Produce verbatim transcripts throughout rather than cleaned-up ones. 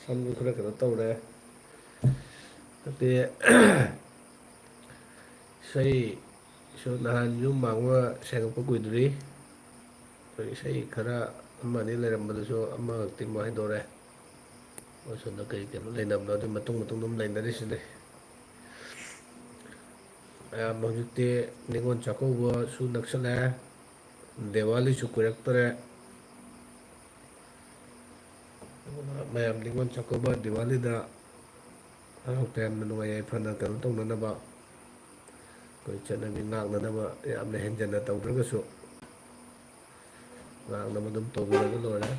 ꯁꯝꯁꯨ ꯈꯔ ꯀꯩꯅꯣ ꯇꯧꯔꯦ꯫ ꯑꯗꯩ ꯏꯁꯩꯁꯨ ꯅꯍꯥꯟ ꯌꯨꯝ ꯃꯥꯡꯕ ꯁꯦꯡꯉꯛꯄ ꯀꯨꯏꯗ꯭ꯔꯤ꯫ ꯑꯩꯈꯣꯏ ꯏꯁꯩ ꯈꯔ ꯑꯃ ꯑꯅꯤ ꯂꯩꯔꯝꯕꯗꯨꯁꯨ ꯑꯃꯈꯛꯇꯤ ꯑꯃꯨꯛ ꯍꯥꯏꯗꯣꯔꯦ꯫ ꯑꯩꯈꯣꯏ ꯁꯣꯝꯗ ꯀꯔꯤ ꯀꯩꯅꯣ ꯂꯩꯅꯕꯅꯣ ꯑꯗꯨ ꯃꯇꯨꯡ ꯃꯇꯨꯡ ꯑꯗꯨꯝ ꯂꯩꯅꯔꯤꯁꯤꯅꯦ꯫ ꯃꯌꯥꯝ ꯍꯧꯖꯤꯛꯇꯤ ꯅꯤꯉꯣꯜ ꯆꯥꯛꯀꯧꯕꯁꯨ ꯅꯛꯁꯜꯂꯛꯑꯦ, ꯗꯤꯋꯥꯂꯤꯁꯨ ꯀꯨꯏꯔꯛꯇꯔꯦ꯫ ꯑꯗꯨꯅ ꯃꯌꯥꯝ ꯅꯤꯉꯣꯜ ꯆꯥꯛꯀꯧꯕ, ꯗꯤꯋꯥꯂꯤꯗ ꯍꯔꯥꯎ ꯇꯌꯥꯝꯅ ꯅꯨꯡꯉꯥꯏ ꯌꯥꯏꯐꯅ ꯀꯩꯅꯣ ꯇꯧꯅꯅꯕ, ꯑꯩꯈꯣꯏ ꯆꯠꯅꯕꯤ ꯉꯥꯛꯅꯅꯕ ꯌꯥꯝꯅ ꯍꯦꯟꯖꯟꯅ ꯇꯧꯗ꯭ꯔꯒꯁꯨ, ꯉꯥꯛꯅꯕ ꯑꯗꯨꯝ ꯇꯧꯕꯤꯔꯒ ꯂꯣꯏꯔꯦ꯫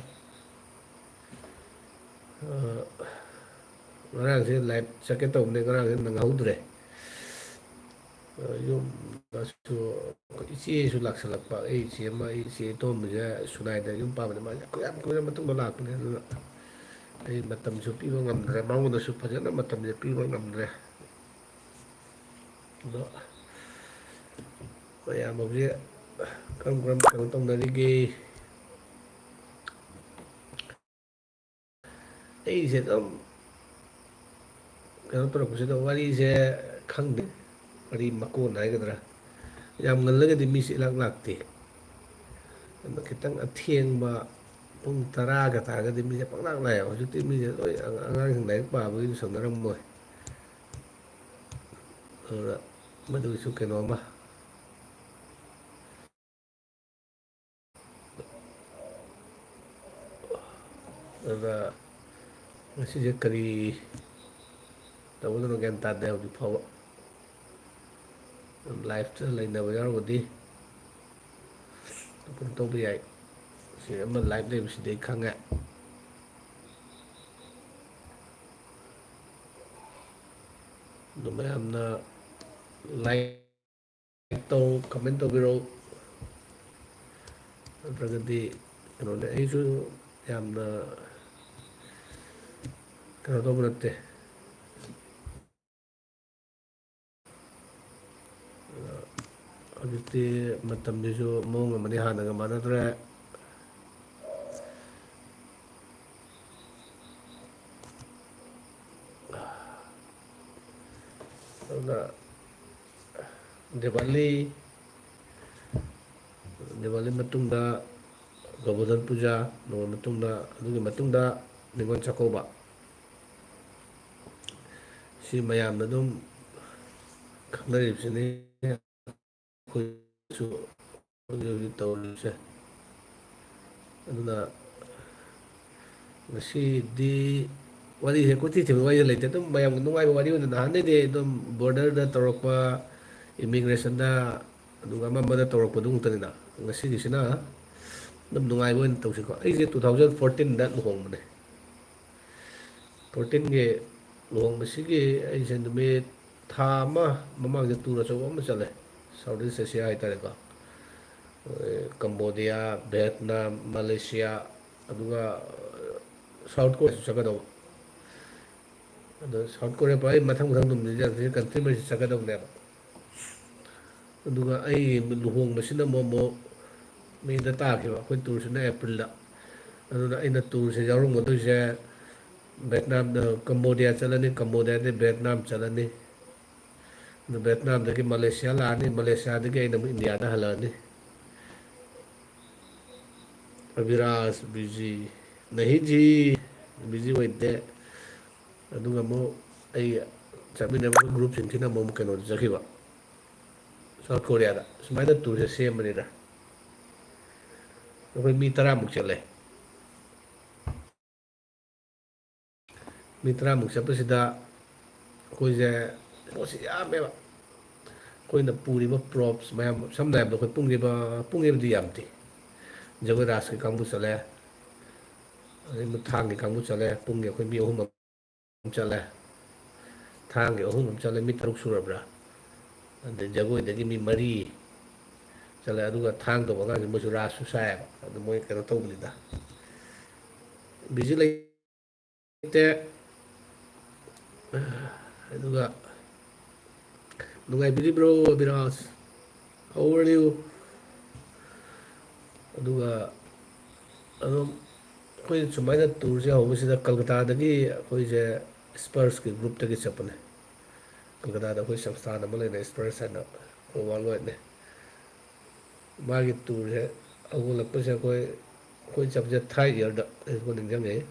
ꯑ, ꯉꯔꯥꯡꯁꯦ live ꯆꯠꯀꯦ ꯇꯧꯕꯅꯦ, ꯉꯔꯥꯡꯁꯦ ꯅꯪꯍꯧꯗ꯭ꯔꯦ꯫ ꯑ, ꯌꯨꯝꯗꯁꯨ ꯑꯩꯈꯣꯏ ꯏꯆꯦꯁꯨ ꯂꯥꯛꯁꯜꯂꯛꯄ, ꯑꯩ ꯏꯆꯦ ꯑꯃ, ꯑꯩ ꯏꯆꯦ ꯏꯇꯣꯝꯕꯁꯦ ꯁꯨꯅꯥꯏꯗ ꯌꯨꯝ ꯄꯥꯟꯕꯅꯦ, ꯃꯥꯁꯦ ꯌꯥꯝ ꯀꯨꯏꯔ ꯃꯇꯨꯡꯗ ꯂꯥꯛꯄꯅꯦ꯫ ꯑꯗꯨꯅ ꯑꯩ ꯃꯇꯝꯁꯨ ꯄꯤꯕ ꯉꯝꯗ꯭ꯔꯦ, ꯃꯉꯣꯟꯗꯁꯨ ꯐꯖꯅ ꯃꯇꯝꯁꯦ ꯄꯤꯕ ꯉꯝꯗ꯭ꯔꯦ꯫ ꯑꯗꯣ ꯃꯌꯥꯝ ꯍꯧꯖꯤꯛ ꯀꯔꯝ ꯀꯔꯝ ꯀꯩꯅꯣ ꯇꯧꯅꯔꯤꯒꯦ? ꯑꯩꯁꯦ ꯑꯗꯨꯝ ꯀꯩꯅꯣ ꯇꯧꯔꯛꯄꯁꯤꯗ ꯋꯥꯔꯤꯁꯦ ꯈꯪꯗꯦ, ꯋꯥꯔꯤ ꯃꯀꯣꯟ ꯍꯥꯏꯒꯗ꯭ꯔꯥ, ꯌꯥꯝ ꯉꯜꯂꯒꯗꯤ ꯃꯤꯁꯦ ꯏꯂꯥꯛ ꯂꯥꯛꯇꯦ꯫ ꯑꯗꯣ ꯈꯤꯇꯪ ꯑꯊꯦꯡꯕ ꯄꯨꯡ ꯇꯔꯥꯒ ꯇꯥꯔꯒꯗꯤ ꯃꯤꯁꯦ ꯄꯪꯂꯥꯛ ꯂꯥꯛꯑꯦꯕ꯫ ꯍꯧꯖꯤꯛꯇꯤ ꯃꯤꯁꯦ ꯂꯣꯏ ꯑꯉꯥꯡꯁꯤꯡ ꯂꯥꯏꯔꯤꯛ ꯄꯥꯕꯒꯤꯁꯨ ꯁꯪꯅꯔꯝꯃꯣꯏ꯫ ꯑꯗꯨꯅ ꯃꯗꯨꯒꯤꯁꯨ ꯀꯩꯅꯣꯝꯃ꯫ ꯑꯗꯨꯅ ꯉꯁꯤꯁꯦ ꯀꯔꯤ ꯇꯧꯒꯗꯕꯅꯣ ꯒ꯭ꯌꯥꯟ ꯇꯥꯗꯦ ꯍꯧꯖꯤꯛ ꯐꯥꯎꯕ꯫ Live ꯇ ꯂꯩꯅꯕ ꯌꯥꯎꯔꯒꯗꯤ open ꯇꯧꯕ ꯌꯥꯏ꯫ ꯁꯤ ꯑꯃ live ꯂꯩꯕꯁꯤꯗꯤ ꯑꯩ ꯈꯪꯉꯦ꯫ ꯑꯗꯨ ꯃꯌꯥꯝꯅ like ꯇꯧ, comment ꯇꯧꯕꯤꯔꯛꯎ꯫ ꯅꯠꯇ꯭ꯔꯒꯗꯤ ꯀꯩꯅꯣꯅꯦ, ꯑꯩꯁꯨ ꯌꯥꯝꯅ ꯀꯩꯅꯣ ꯇꯧꯕ ꯅꯠꯇꯦ꯫ ꯍꯧꯖꯤꯛꯇꯤ ꯃꯇꯝꯁꯤꯁꯨ ꯃꯑꯣꯡ ꯑꯃꯅꯤ, ꯍꯥꯟꯅꯒ ꯃꯥꯟꯅꯗ꯭ꯔꯦ꯫ ꯑꯗꯨꯅ ꯗꯤꯋꯥꯂꯤ, ꯗꯤꯋꯥꯂꯤ ꯃꯇꯨꯡꯗ ꯒꯣꯕꯔꯙꯟ ꯄꯨꯖꯥ, ꯑꯗꯨꯒ ꯃꯇꯨꯡꯗ, ꯑꯗꯨꯒꯤ ꯃꯇꯨꯡꯗ ꯅꯤꯉꯣꯜ ꯆꯥꯛꯀꯧꯕ꯫ ꯁꯤ ꯃꯌꯥꯝꯅ ꯑꯗꯨꯝ ꯈꯪꯅꯔꯤꯕꯁꯤꯅꯤ꯫ ꯑꯩꯈꯣꯏꯁꯨ ꯍꯧꯖꯤꯛ ꯍꯧꯖꯤꯛ ꯇꯧꯔꯤꯕꯁꯦ꯫ ꯑꯗꯨꯅ ꯉꯁꯤꯗꯤ ꯋꯥꯔꯤꯁꯦ ꯀꯣꯏꯊꯤ ꯊꯤꯕ ꯋꯥꯔꯤꯁꯦ ꯂꯩꯇꯦ꯫ ꯑꯗꯨꯝ ꯃꯌꯥꯝꯒꯤ ꯅꯨꯡꯉꯥꯏꯕ ꯋꯥꯔꯤ ꯑꯣꯏꯅ, ꯅꯍꯥꯟꯗꯩꯗꯤ ꯑꯗꯨꯝ ꯕꯣꯔꯗꯔꯗ ꯇꯧꯔꯛꯄ, ꯏꯃꯤꯒ꯭ꯔꯦꯁꯟꯗ, ꯑꯗꯨꯒ ꯑꯃ ꯑꯃꯗ ꯇꯧꯔꯛꯄꯗꯨ ꯈꯛꯇꯅꯤꯅ꯫ ꯉꯁꯤꯒꯤꯁꯤꯅ ꯑꯗꯨꯝ ꯅꯨꯡꯉꯥꯏꯕ ꯑꯣꯏꯅ ꯇꯧꯁꯤꯀꯣ꯫ ꯑꯩꯁꯦ two thousand fourteenꯗ ꯂꯨꯍꯣꯡꯕꯅꯦ꯫ Fourteenꯒꯤ ꯂꯨꯍꯣꯡꯕꯁꯤꯒꯤ ꯑꯩꯁꯦ ꯅꯨꯃꯤꯠ ꯊꯥ ꯑꯃ ꯃꯃꯥꯡꯗ tour ꯑꯆꯧꯕ ꯑꯃ ꯆꯠꯂꯦ꯫ South East Asia ꯍꯥꯏꯇꯥꯔꯦꯀꯣ꯫ ꯑꯩꯈꯣꯏ ꯀꯝꯕꯣꯗꯤꯌꯥ, ꯚꯦꯠꯅꯥꯝ, ꯃꯂꯦꯁꯤꯌꯥ, ꯑꯗꯨꯒ South Koreaꯁꯨ ꯆꯠꯀꯗꯧꯕ꯫ ꯑꯗꯣ South Korea ꯄꯨꯔꯥ ꯑꯩ ꯃꯊꯪ ꯃꯊꯪ ꯑꯗꯨꯝ ꯅꯤꯡꯁꯤꯡꯉꯛꯇꯣꯏꯅꯤ, country ꯃꯔꯤꯁꯤ ꯆꯠꯀꯗꯧꯅꯦꯕ꯫ ꯑꯗꯨꯒ ꯑꯩ ꯂꯨꯍꯣꯡꯕꯁꯤꯅ ꯑꯃꯨꯛ, ꯑꯃꯨꯛ Mayꯗ ꯇꯥꯈꯤꯕ, ꯑꯩꯈꯣꯏ tourꯁꯤꯅ Aprilꯗ꯫ ꯑꯗꯨꯅ ꯑꯩꯅ tourꯁꯦ ꯌꯥꯎꯔꯝꯒꯗꯣꯏꯁꯦ, ꯚꯦꯠꯅꯥꯝꯗ, ꯀꯝꯕꯣꯗꯤꯌꯥ ꯆꯠꯂꯅꯤ, ꯀꯝꯕꯣꯗꯤꯌꯥꯗꯒꯤ ꯚꯦꯠꯅꯥꯝ ꯆꯠꯂꯅꯤ, ꯑꯗꯨ ꯚꯦꯠꯅꯥꯝꯗꯒꯤ ꯃꯂꯦꯁꯤꯌꯥ ꯂꯥꯛꯑꯅꯤ, ꯃꯂꯦꯁꯤꯌꯥꯗꯒꯤ ꯑꯩꯅ ꯑꯃꯨꯛ ꯏꯟꯗꯤꯌꯥꯗ ꯍꯜꯂꯛꯑꯅꯤ꯫ ꯑꯚꯤꯔꯥꯖ, ꯕꯤꯖꯤ, ꯅꯍꯤꯖꯤ, ꯕꯤꯖꯤ ꯑꯣꯏꯗꯦ꯫ ꯑꯗꯨꯒ ꯑꯃꯨꯛ ꯑꯩ ꯆꯠꯃꯤꯟꯅꯕ groupꯁꯤꯡꯁꯤꯅ ꯑꯃꯨꯛ ꯀꯩꯅꯣꯗ ꯆꯠꯈꯤꯕ, South Koreaꯗ꯫ ꯁꯨꯃꯥꯏꯅ tourꯁꯦ ꯁꯦꯝꯕꯅꯤꯗ꯫ ꯑꯩꯈꯣꯏ ꯃꯤ ꯇꯔꯥꯃꯨꯛ ꯆꯠꯂꯦ꯫ ꯃꯤ ꯇꯔꯥꯃꯨꯛ ꯆꯠꯄꯁꯤꯗ ꯑꯩꯈꯣꯏꯁꯦ ꯄꯣꯠꯁꯦ ꯌꯥꯝꯃꯦꯕ꯫ ꯑꯩꯈꯣꯏꯅ ꯄꯨꯔꯤꯕ props ꯃꯌꯥꯝ, ꯁꯝꯅ ꯍꯥꯏꯔꯕꯗ ꯑꯩꯈꯣꯏ ꯄꯨꯡꯒꯤꯕ-, ꯄꯨꯡꯒꯤꯕꯗꯤ ꯌꯥꯝꯗꯦ꯫ ꯖꯒꯣꯏ ꯔꯥꯁꯀꯤ ꯀꯥꯡꯕꯨ ꯆꯠꯂꯦ, ꯑꯗꯩ ꯊꯥꯡꯒꯤ ꯀꯥꯡꯕꯨ ꯆꯠꯂꯦ, ꯄꯨꯡꯒꯤ ꯑꯩꯈꯣꯏ ꯃꯤ ꯑꯍꯨꯝ ꯑꯃ ꯆꯠꯂꯦ, ꯊꯥꯡꯒꯤ ꯑꯍꯨꯝ ꯑꯃ ꯆꯠꯂꯦ, ꯃꯤ ꯇꯔꯨꯛ ꯁꯨꯔꯕ꯭ꯔꯥ? ꯑꯗꯩ ꯖꯒꯣꯏꯗꯒꯤ ꯃꯤ ꯃꯔꯤ ꯆꯠꯂꯦ, ꯑꯗꯨꯒ ꯊꯥꯡ ꯇꯧꯕ ꯑꯉꯥꯡꯁꯦ ꯃꯣꯏꯁꯨ ꯔꯥꯁꯁꯨ ꯁꯥꯏꯌꯦꯕ, ꯑꯗꯨ ꯃꯣꯏ ꯀꯩꯅꯣ ꯇꯧꯕꯅꯤꯗ꯫ ꯕꯤꯖꯤ ꯂꯩꯇꯦ꯫ ꯑꯗꯨꯒ ꯅꯨꯡꯉꯥꯏꯕꯤꯔꯤꯕ꯭ꯔꯣ, ꯑꯕꯤꯔꯥꯖ? How are you? ꯑꯗꯨꯒ ꯑꯗꯨꯝ ꯑꯩꯈꯣꯏ ꯁꯨꯃꯥꯏꯅ tourꯁꯦ ꯍꯧꯕꯁꯤꯗ ꯀꯜꯀꯇꯥꯗꯒꯤ ꯑꯩꯈꯣꯏꯁꯦ Spursꯀꯤ groupꯇꯒꯤ ꯆꯠꯄꯅꯦ꯫ ꯀꯜꯀꯇꯥꯗ ꯑꯩꯈꯣꯏ ꯁꯪꯁꯊꯥꯟ ꯑꯃ ꯂꯩꯅ, ꯑꯦꯛꯁꯄ꯭ꯔꯦꯁ ꯍꯥꯏꯅ, ꯑꯩꯈꯣꯏ ꯋꯥꯔꯜ ꯋꯥꯏꯗꯅꯦ꯫ ꯃꯥꯒꯤ ꯇꯨꯔꯁꯦ ꯍꯧꯒꯠꯂꯛꯄꯁꯦ ꯑꯩꯈꯣꯏ, ꯑꯩꯈꯣꯏ ꯆꯠꯄꯁꯦ ꯊꯥꯔꯠ ꯏꯌꯥꯔꯗ ꯑꯩꯈꯣꯏ ꯅꯤꯡꯁꯤꯡꯉꯛꯏ꯫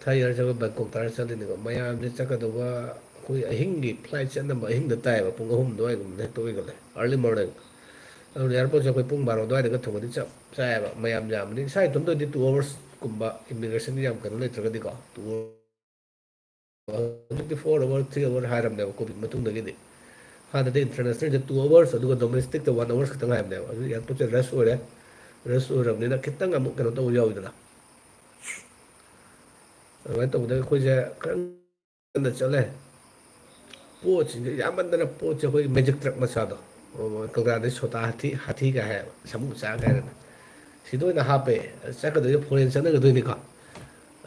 ꯊꯥꯔꯠ ꯏꯌꯥꯔꯁꯦ ꯑꯩꯈꯣꯏ ꯕꯦꯡꯀꯣꯛ ꯇꯥꯔ ꯆꯠꯂꯤꯅꯦꯀꯣ꯫ ꯃꯌꯥꯝꯁꯦ ꯆꯠꯀꯗꯧꯕ ꯑꯩꯈꯣꯏ ꯑꯍꯤꯡꯒꯤ ꯐ꯭ꯂꯥꯏꯠꯁꯦ ꯑꯅꯝꯕ ꯑꯍꯤꯡꯗ ꯇꯥꯏꯌꯦꯕ, ꯄꯨꯡ ꯑꯍꯨꯝ ꯑꯗꯨꯋꯥꯏꯒꯨꯝꯕꯗ ꯍꯦꯛꯇ ꯑꯣꯏꯒꯜꯂꯦ, early morning꯫ ꯑꯗꯨꯅ ꯑꯦꯌꯥꯔꯄꯣꯔꯠꯁꯦ ꯑꯩꯈꯣꯏ ꯄꯨꯡ ꯕꯥꯔꯣ ꯑꯗꯨꯋꯥꯏꯗꯒ ꯊꯨꯡꯉꯗꯤ ꯆꯞ ꯆꯥꯏꯌꯦꯕ, ꯃꯌꯥꯝ ꯌꯥꯝꯕꯅꯤ꯫ ꯏꯁꯥ ꯏꯊꯟꯇ ꯑꯣꯏꯗꯤ two hours ꯀꯨꯝꯕ, ꯏꯃꯤꯒ꯭ꯔꯦꯁꯟꯒꯤ ꯌꯥꯝ ꯀꯩꯅꯣ ꯂꯩꯇ꯭ꯔꯒꯗꯤꯀꯣ, two hours꯫ ꯍꯧꯖꯤꯛꯇꯤ four hour, three hour ꯍꯥꯏꯔꯕꯅꯦꯕ ꯀꯣꯚꯤꯗ ꯃꯇꯨꯡꯗꯒꯤꯗꯤ꯫ ꯍꯥꯟꯅꯗꯤ ꯏꯟꯇꯔꯅꯦꯁꯅꯦꯜꯁꯦ two hours, ꯑꯗꯨꯒ ꯗꯣꯃꯦꯁꯇꯤꯛꯇ one hours ꯈꯛꯇꯪ ꯍꯥꯏꯕꯅꯦꯕ꯫ ꯍꯧꯖꯤꯛ ꯑꯦꯌꯥꯔꯄꯣꯔꯠꯁꯦ ꯔꯁ ꯑꯣꯏꯔꯦ꯫ ꯔꯁ ꯑꯣꯏꯔꯕꯅꯤꯅ ꯈꯤꯇꯪ ꯑꯃꯨꯛ ꯀꯩꯅꯣ ꯇꯧꯕ ꯌꯥꯎꯋꯤꯗꯅ, ꯑꯗꯨꯃꯥꯏꯅ ꯇꯧꯕꯗ ꯑꯩꯈꯣꯏꯁꯦ ꯈꯤꯇꯪ ꯉꯟꯅ ꯆꯠꯂꯦ꯫ ꯄꯣꯠꯁꯤꯡꯁꯦ ꯌꯥꯝꯃꯟꯗꯅ, ꯄꯣꯠꯁꯦ ꯑꯩꯈꯣꯏꯒꯤ ꯃꯦꯖꯤꯛ ꯇ꯭ꯔꯛ ꯃꯆꯥꯗꯣ, ꯀꯪꯂꯥꯗꯩ ꯁꯣꯇꯥ ꯍꯥꯊꯤ, ꯍꯥꯊꯤꯒ ꯍꯥꯏꯌꯦꯕ, ꯁꯥꯃꯨ ꯃꯆꯥꯒ ꯍꯥꯏꯔꯒ, ꯁꯤꯗ ꯑꯣꯏꯅ ꯍꯥꯞꯄꯦ꯫ ꯆꯠꯀꯗꯣꯏꯁꯦ ꯐꯣꯔꯦꯟ ꯆꯠꯅꯒꯗꯣꯏꯅꯤꯀꯣ꯫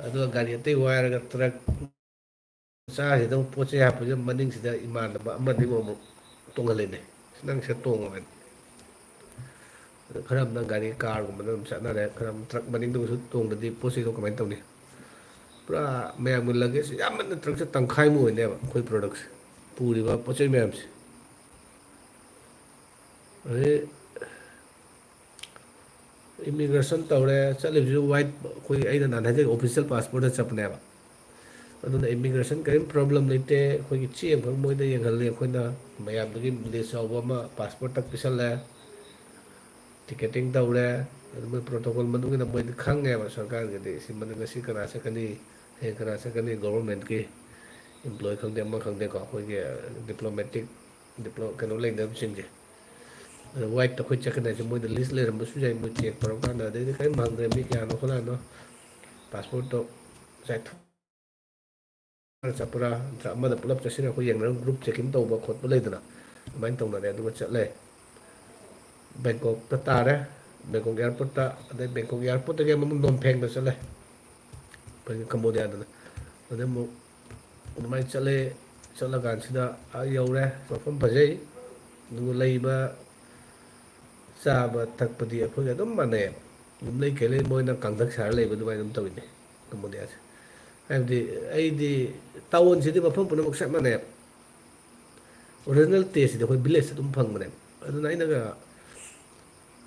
ꯑꯗꯨꯒ ꯒꯥꯔꯤ ꯑꯇꯩ ꯋꯥꯏꯔꯒ ꯇ꯭ꯔꯛ ꯃꯆꯥꯁꯤꯗ ꯑꯃꯨꯛ ꯄꯣꯠ ꯆꯩ ꯍꯥꯞꯄꯁꯦ, ꯃꯅꯤꯡꯁꯤꯗ ꯏꯃꯥꯟꯅꯕ ꯑꯃꯅꯤ ꯑꯃꯨꯛ ꯇꯣꯡꯍꯜꯂꯤꯅꯦ꯫ "ꯅꯪ ꯁꯤꯗ ꯇꯣꯡꯉꯣ" ꯍꯥꯏꯅ꯫ ꯑꯗꯣ ꯈꯔ ꯑꯃꯅ ꯒꯥꯔꯤ, ꯀꯥꯔꯒꯨꯝꯕꯗ ꯑꯗꯨꯝ ꯆꯠꯅꯔꯦ꯫ ꯈꯔ ꯑꯃ ꯇ꯭ꯔꯛ ꯃꯅꯤꯡꯗꯒꯁꯨ ꯇꯣꯡꯗ꯭ꯔꯗꯤ ꯄꯣꯠ ꯆꯩꯗꯣ ꯀꯃꯥꯏꯅ ꯇꯧꯅꯤ? ꯄꯨꯔꯥ ꯃꯌꯥꯝꯒꯤ ꯂꯒꯦꯖ ꯌꯥꯝꯃꯟꯅ, ꯇ꯭ꯔꯛꯁꯦ ꯇꯪꯈꯥꯏꯃꯨꯛ ꯑꯣꯏꯅꯦꯕ ꯑꯩꯈꯣꯏ ꯄ꯭ꯔꯣꯗꯛꯁꯦ ꯄꯨꯔꯤꯕ ꯄꯣꯠ ꯆꯩ ꯃꯌꯥꯝꯁꯦ꯫ ꯑꯗꯩ ꯏꯃꯤꯒ꯭ꯔꯦꯁꯟ ꯇꯧꯔꯦ, ꯆꯠꯂꯤꯕꯁꯤꯁꯨ ꯋꯥꯏꯠ, ꯑꯩꯈꯣꯏ, ꯑꯩꯅ ꯅꯍꯥꯟ ꯍꯥꯏꯖꯈꯤꯕ ꯑꯣꯐꯤꯁꯤꯌꯦꯜ ꯄꯥꯁꯄꯣꯔꯠꯇ ꯆꯠꯄꯅꯦꯕ꯫ ꯑꯗꯨꯅ ꯏꯃꯤꯒ꯭ꯔꯦꯁꯟ ꯀꯔꯤꯝ ꯄ꯭ꯔꯣꯕ꯭ꯂꯦꯝ ꯂꯩꯇꯦ꯫ ꯑꯩꯈꯣꯏꯒꯤ ꯆꯦ ꯑꯃꯈꯛ ꯃꯣꯏꯗ ꯌꯦꯡꯍꯜꯂꯤ ꯑꯩꯈꯣꯏꯅ, ꯃꯌꯥꯝꯗꯨꯒꯤ ꯂꯤꯁ ꯌꯥꯎꯕ ꯑꯃ ꯄꯥꯁꯄꯣꯔꯠ ꯇꯛ ꯄꯤꯁꯜꯂꯦ꯫ ꯇꯤꯀꯦꯇꯤꯡ ꯇꯧꯔꯦ꯫ ꯑꯗꯨ ꯃꯣꯏ ꯄ꯭ꯔꯣꯇꯣꯀꯣꯜ ꯃꯇꯨꯡ ꯏꯟꯅ ꯃꯣꯏꯗꯤ ꯈꯪꯉꯦꯕ ꯁꯔꯀꯥꯔꯒꯤꯗꯤ, ꯁꯤ ꯃꯅꯨꯡ ꯉꯁꯤ ꯀꯅꯥ ꯆꯠꯀꯅꯤ, ꯍꯌꯦꯡ ꯀꯅꯥ ꯆꯠꯀꯅꯤ, ꯒꯣꯕꯔꯃꯦꯟꯠꯀꯤ ꯏꯝꯄ꯭ꯂꯣꯏ ꯈꯪꯗꯦ, ꯑꯃ ꯈꯪꯗꯦꯀꯣ, ꯑꯩꯈꯣꯏꯒꯤ ꯗꯤꯄ꯭ꯂꯣꯃꯦꯇꯤꯛ, ꯗꯤꯄ꯭ꯂꯣ-, ꯀꯩꯅꯣ ꯂꯩꯅꯕꯁꯤꯡꯁꯦ꯫ ꯑꯗꯣ ꯋꯥꯏꯠꯇ ꯑꯩꯈꯣꯏ ꯆꯠꯀꯅꯤ ꯍꯥꯏꯁꯦ ꯃꯣꯏꯗ ꯂꯤꯁ ꯂꯩꯔꯝꯕꯁꯨ ꯌꯥꯏ, ꯃꯣꯏ ꯆꯦꯛ ꯇꯧꯔꯀꯥꯟꯗ꯫ ꯑꯗꯩꯗꯤ ꯀꯔꯤꯝ ꯍꯪꯗ꯭ꯔꯦ, ꯃꯤ ꯀꯌꯥꯅꯣ ꯈꯣꯠꯂꯛꯑꯅꯣ, ꯄꯥꯁꯄꯣꯔꯠꯇꯣ ꯉꯁꯥꯏ ꯆꯠꯄ꯭ꯔꯥ ꯅꯠꯇ꯭ꯔ ꯑꯃꯗ ꯄꯨꯂꯞ ꯆꯠꯁꯤꯟꯅ ꯑꯩꯈꯣꯏ ꯌꯦꯡꯅꯔꯒ ꯒ꯭ꯔꯨꯞ ꯆꯦꯛꯀꯤꯡ ꯇꯧꯕ ꯈꯣꯠꯄ ꯂꯩꯗꯅ, ꯑꯗꯨꯃꯥꯏꯅ ꯇꯧꯅꯔꯦ꯫ ꯑꯗꯨꯒ ꯆꯠꯂꯦ, ꯕꯦꯡꯀꯣꯛꯇ ꯇꯥꯔꯦ꯫ ꯕꯦꯡꯀꯣꯛ ꯑꯦꯌꯥꯔꯄꯣꯔꯠꯇ, ꯑꯗꯩ ꯕꯦꯡꯀꯣꯛ ꯑꯦꯌꯥꯔꯄꯣꯔꯠꯇꯒꯤ ꯑꯃꯨꯛ ꯅꯣꯝꯐꯦꯡꯗ ꯆꯠꯂꯦ, ꯑꯩꯈꯣꯏꯒꯤ ꯀꯝꯕꯣꯗꯤꯌꯥꯗꯅ꯫ ꯑꯗꯩ ꯑꯃꯨꯛ ꯑꯗꯨꯃꯥꯏꯅ ꯆꯠꯂꯦ꯫ ꯆꯠꯂꯀꯥꯟꯁꯤꯗ ꯑꯥ ꯌꯧꯔꯦ, ꯃꯐꯝ ꯐꯖꯩ, ꯑꯗꯨꯒ ꯂꯩꯕ ꯆꯥꯕ ꯊꯛꯄꯗꯤ ꯑꯩꯈꯣꯏꯒ ꯑꯗꯨꯝ ꯃꯥꯟꯅꯩꯌꯦꯕ꯫ ꯌꯨꯝꯂꯩ ꯀꯩꯂꯩ ꯃꯣꯏꯅ ꯀꯥꯡꯊꯛ ꯁꯥꯔ ꯂꯩꯕ ꯑꯗꯨꯃꯥꯏꯅ ꯑꯗꯨꯝ ꯇꯧꯋꯤꯅꯦ ꯀꯝꯕꯣꯗꯤꯌꯥꯁꯦ꯫ ꯍꯥꯏꯕꯗꯤ ꯑꯩꯗꯤ ꯇꯥꯎꯟꯁꯤꯗꯤ ꯃꯐꯝ ꯄꯨꯝꯅꯃꯛ ꯆꯞ ꯃꯥꯟꯅꯩꯌꯦꯕ꯫ ꯑꯣꯔꯤꯖꯤꯅꯦꯜ ꯇꯦꯁꯁꯤꯗꯤ ꯑꯩꯈꯣꯏ ꯚꯤꯂꯦꯖꯇ ꯑꯗꯨꯝ ꯐꯪꯕꯅꯦꯕ꯫ ꯑꯗꯨꯅ ꯑꯩꯅꯒ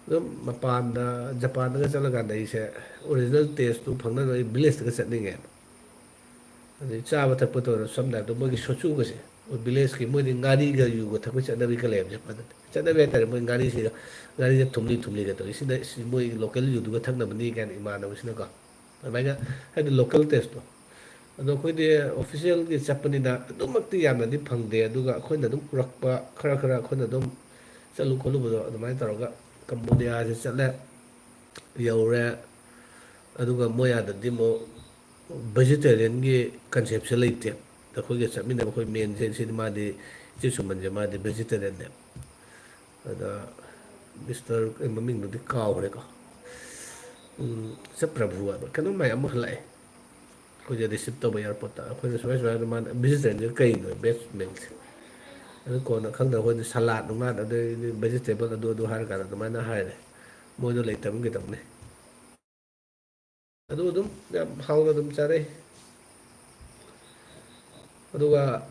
ꯑꯗꯨꯝ ꯃꯄꯥꯟꯗ, ꯖꯄꯥꯟꯗꯒ ꯆꯠꯂꯀꯥꯟꯗ ꯑꯩꯁꯦ ꯑꯣꯔꯤꯖꯤꯅꯦꯜ ꯇꯦꯁꯇꯨ ꯐꯪꯅꯅꯕ ꯑꯩ ꯚꯤꯂꯦꯖꯇꯒ ꯆꯠꯅꯤꯡꯉꯦꯕ꯫ ꯑꯗꯩ ꯆꯥꯕ ꯊꯛꯄ ꯇꯧꯔ, ꯁꯝꯅ ꯍꯥꯏꯔꯕꯗ ꯃꯣꯏꯒꯤ ꯁꯣꯆꯨꯒꯁꯦ, ꯃꯣꯏ ꯚꯤꯂꯦꯖꯀꯤ ꯃꯣꯏꯗꯤ ꯉꯥꯔꯤꯒ ꯌꯨꯒ ꯊꯛꯄꯒꯤ ꯆꯠꯅꯕꯤ ꯈꯔ ꯂꯩꯌꯦꯕ ꯖꯄꯥꯟꯗꯗꯤ꯫ ꯆꯠꯅꯕꯤ ꯍꯥꯏ ꯇꯥꯔꯦ, ꯃꯣꯏ ꯉꯥꯔꯤꯁꯤꯒ, ꯉꯥꯔꯤꯁꯦ ꯊꯨꯝꯂꯤ ꯊꯨꯝꯂꯤꯒ ꯇꯧꯏ꯫ ꯁꯤꯅ ꯁꯤ ꯃꯣꯏ ꯂꯣꯀꯦꯜ ꯌꯨꯗꯨꯒ ꯊꯛꯅꯕꯅꯤ ꯀꯥꯏꯅ ꯏꯃꯥꯟꯅꯕꯁꯤꯅꯀꯣ꯫ ꯑꯗꯨꯃꯥꯏꯅ, ꯍꯥꯏꯗꯤ ꯂꯣꯀꯦꯜ ꯇꯦꯁꯇꯣ꯫ ꯑꯗꯣ ꯑꯩꯈꯣꯏꯗꯤ ꯑꯣꯐꯤꯁꯤꯌꯦꯜꯒꯤ ꯆꯠꯄꯅꯤꯅ ꯑꯗꯨꯃꯛꯇꯤ ꯌꯥꯝꯅꯗꯤ ꯐꯪꯗꯦ꯫ ꯑꯗꯨꯒ ꯑꯩꯈꯣꯏꯅ ꯑꯗꯨꯝ ꯄꯨꯔꯛꯄ ꯈꯔ ꯈꯔ, ꯑꯩꯈꯣꯏꯅ ꯑꯗꯨꯝ ꯆꯠꯂꯨ ꯈꯣꯠꯂꯨꯕꯗꯣ ꯑꯗꯨꯃꯥꯏꯅ ꯇꯧꯔꯒ ꯀꯝꯕꯣꯗꯤꯌꯥꯁꯦ ꯆꯠꯂꯦ, ꯌꯧꯔꯦ꯫ ꯑꯗꯨꯒ ꯃꯣꯏ ꯑꯥꯗꯗꯤ ꯑꯃꯨꯛ ꯚꯦꯖꯤꯇꯦꯔꯤꯌꯟꯒꯤ ꯀꯟꯁꯦꯞꯁꯦ ꯂꯩꯇꯦ꯫ ꯑꯩꯈꯣꯏꯒ ꯆꯠꯃꯤꯟꯅꯕ ꯑꯩꯈꯣꯏ ꯃꯦꯟꯁꯦ ꯁꯤꯗꯤ, ꯃꯥꯗꯤ, ꯏꯆꯦ ꯁꯨꯃꯟꯁꯦ, ꯃꯥꯗꯤ ꯚꯦꯖꯤꯇꯦꯔꯤꯌꯟꯅꯦ꯫ ꯑꯗ ꯃꯤꯁꯇꯔ, ꯑꯩ ꯃꯃꯤꯡꯗꯨꯗꯤ ꯀꯥꯎꯈ꯭ꯔꯦꯀꯣ꯫ ꯎꯝ, ꯁꯦ ꯄ꯭ꯔꯚꯨ ꯍꯥꯏꯕ ꯀꯩꯅꯣꯝ ꯍꯥꯏ ꯑꯃꯈꯛ ꯂꯥꯛꯑꯦ꯫ ꯑꯩꯈꯣꯏꯁꯦ ꯔꯤꯁꯤꯞ ꯇꯧꯕ ꯑꯦꯌꯥꯔꯄꯣꯔꯠꯇ꯫ ꯑꯩꯈꯣꯏꯅ ꯁꯨꯃꯥꯏ ꯁꯨꯃꯥꯏꯅ, ꯃꯥꯅ, "ꯚꯦꯖꯤꯇꯦꯔꯤꯌꯟꯁꯦ ꯀꯩꯅꯣ?" "ꯚꯦꯖ ꯃꯤꯜꯁꯦ"꯫ ꯑꯗꯨ ꯀꯣꯟꯅ ꯈꯪꯗꯕ ꯑꯩꯈꯣꯏꯗꯤ ꯁꯂꯥꯠ ꯅꯨꯡꯂꯥꯠ ꯑꯗꯩꯗꯤ ꯚꯦꯖꯤꯇꯦꯕꯜ ꯑꯗꯨ ꯑꯗꯨ ꯍꯥꯏꯔ ꯀꯥꯟꯗ ꯑꯗꯨꯃꯥꯏꯅ ꯍꯥꯏꯔꯦ꯫ ꯃꯣꯏꯗꯣ ꯂꯩꯇꯕ ꯀꯩꯗꯧꯅꯤ꯫ ꯑꯗꯨ ꯑꯗꯨꯝ ꯌꯥꯝ ꯍꯥꯎꯅ ꯑꯗꯨꯝ ꯆꯥꯔꯛꯏ꯫ ꯑꯗꯨꯒ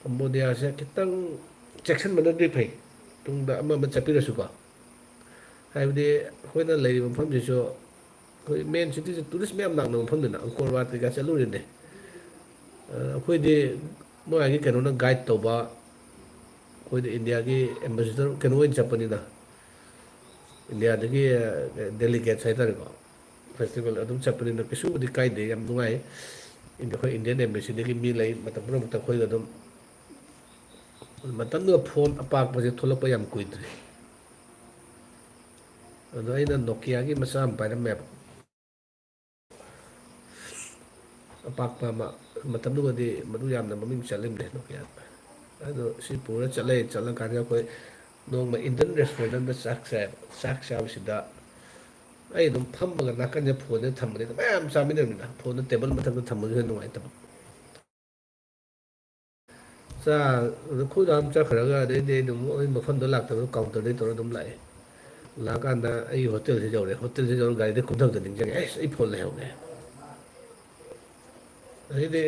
ꯀꯝꯕꯣꯗꯤꯌꯥꯁꯦ ꯈꯤꯇꯪ ꯆꯦꯛꯁꯤꯟꯕꯅꯗꯤ ꯐꯩ, ꯇꯨꯡꯗ ꯑꯃ ꯑꯃ ꯆꯠꯄꯤꯔꯁꯨꯀꯣ꯫ ꯍꯥꯏꯕꯗꯤ ꯑꯩꯈꯣꯏꯅ ꯂꯩꯔꯤꯕ ꯃꯐꯝꯁꯤꯁꯨ ꯑꯩꯈꯣꯏ ꯃꯦꯟ ꯁꯤꯇꯤꯁꯦ ꯇꯨꯔꯤꯁ ꯃꯌꯥꯝ ꯂꯥꯛꯅꯕ ꯃꯐꯝꯅꯤꯅ, ꯑꯪꯀꯣꯔ ꯋꯥꯠ ꯀꯩꯀꯥ ꯆꯠꯂꯨꯔꯤꯅꯦ꯫ ꯑ, ꯑꯩꯈꯣꯏꯗꯤ ꯃꯣꯏꯒꯤ ꯀꯩꯅꯣꯅ ꯒꯥꯏꯗ ꯇꯧꯕ, ꯑꯩꯈꯣꯏꯗꯤ ꯏꯟꯗꯤꯌꯥꯒꯤ ꯑꯦꯝꯕꯦꯁꯦꯗꯔ ꯀꯩꯅꯣ ꯑꯣꯏꯅ ꯆꯠꯄꯅꯤꯅ, ꯏꯟꯗꯤꯌꯥꯗꯒꯤ, ꯑ, ꯗꯦꯂꯤꯒꯦꯠꯁ ꯍꯥꯏꯇꯥꯔꯦꯀꯣ, ꯐꯦꯁꯇꯤꯚꯦꯜ ꯑꯗꯨꯝ ꯆꯠꯄꯅꯤꯅ ꯀꯩꯁꯨꯕꯨꯗꯤ ꯀꯥꯏꯗꯦ, ꯌꯥꯝ ꯅꯨꯡꯉꯥꯏ꯫ ꯏꯟꯗꯤ-, ꯑꯩꯈꯣꯏ ꯏꯟꯗꯤꯌꯟ ꯑꯦꯝꯕꯦꯁꯤꯗꯒꯤ ꯃꯤ ꯂꯩ, ꯃꯇꯝ ꯄꯨꯝꯅꯃꯛꯇ ꯑꯩꯈꯣꯏꯒ ꯑꯗꯨꯝ꯫ ꯃꯇꯝꯗꯨꯗ ꯐꯣꯟ ꯑꯄꯥꯛꯄꯁꯦ ꯊꯣꯛꯂꯛꯄ ꯌꯥꯝ ꯀꯨꯏꯗ꯭ꯔꯤ꯫ ꯑꯗꯣ ꯑꯩꯅ ꯅꯣꯀꯤꯌꯥꯒꯤ ꯃꯆꯥ ꯑꯃ ꯄꯥꯏꯔꯝꯃꯦꯕ꯫ ꯑꯄꯥꯛꯄ ꯑꯃ, ꯃꯇꯝꯗꯨꯒꯗꯤ ꯃꯗꯨ ꯌꯥꯝꯅ ꯃꯃꯤꯡ ꯆꯠꯂꯤꯕꯅꯦ ꯅꯣꯀꯤꯌꯥ꯫ ꯑꯗꯣ ꯁꯤ ꯄꯨꯔ ꯆꯠꯂꯦ, ꯆꯠꯂꯀꯥꯟꯗ ꯑꯩꯈꯣꯏ ꯅꯣꯡꯃ ꯏꯟꯗꯤꯌꯟ ꯔꯦꯁꯇꯨꯔꯦꯟꯠ ꯑꯃꯗ ꯆꯥꯛ ꯆꯥꯏꯕ꯫ ꯆꯥꯛ ꯆꯥꯕꯁꯤꯗ ꯑꯩ ꯑꯗꯨꯝ ꯐꯝꯃꯒ ꯅꯥꯀꯟꯗ ꯐꯣꯟꯁꯦ ꯊꯝꯕꯅꯤꯅ ꯃꯌꯥꯝ ꯆꯥꯃꯤꯟꯅꯕꯅꯤꯅ ꯐꯣꯟꯗꯣ ꯇꯦꯕꯜ ꯃꯊꯛꯇ ꯊꯝꯕꯁꯨ ꯍꯦꯟꯅ ꯅꯨꯡꯉꯥꯏꯇꯕ꯫ ꯆꯥ-, ꯑꯗꯨ ꯈꯨꯗ ꯑꯃ ꯆꯠꯈ꯭ꯔꯒ ꯑꯗꯩꯗꯤ ꯑꯩ ꯑꯗꯨꯝ ꯑꯩ ꯃꯐꯝꯗꯣ ꯂꯥꯛꯇꯕꯗꯣ ꯀꯥꯎꯟꯇꯔꯗꯩ ꯇꯧꯔ ꯑꯗꯨꯝ ꯂꯥꯛꯑꯦ꯫ ꯂꯥꯛꯑꯀꯥꯟꯗ ꯑꯩ ꯍꯣꯇꯦꯜꯁꯤ ꯌꯧꯔꯦ꯫ ꯍꯣꯇꯦꯜꯁꯤ ꯌꯧꯔꯒ ꯒꯥꯔꯤꯗꯩ ꯀꯨꯝꯊꯕꯗ ꯅꯤꯡꯁꯤꯡꯉꯦ, "ꯑꯩꯁ, ꯑꯩ ꯐꯣꯟ ꯂꯩꯍꯧꯔꯦ"꯫ ꯑꯗꯩꯗꯤ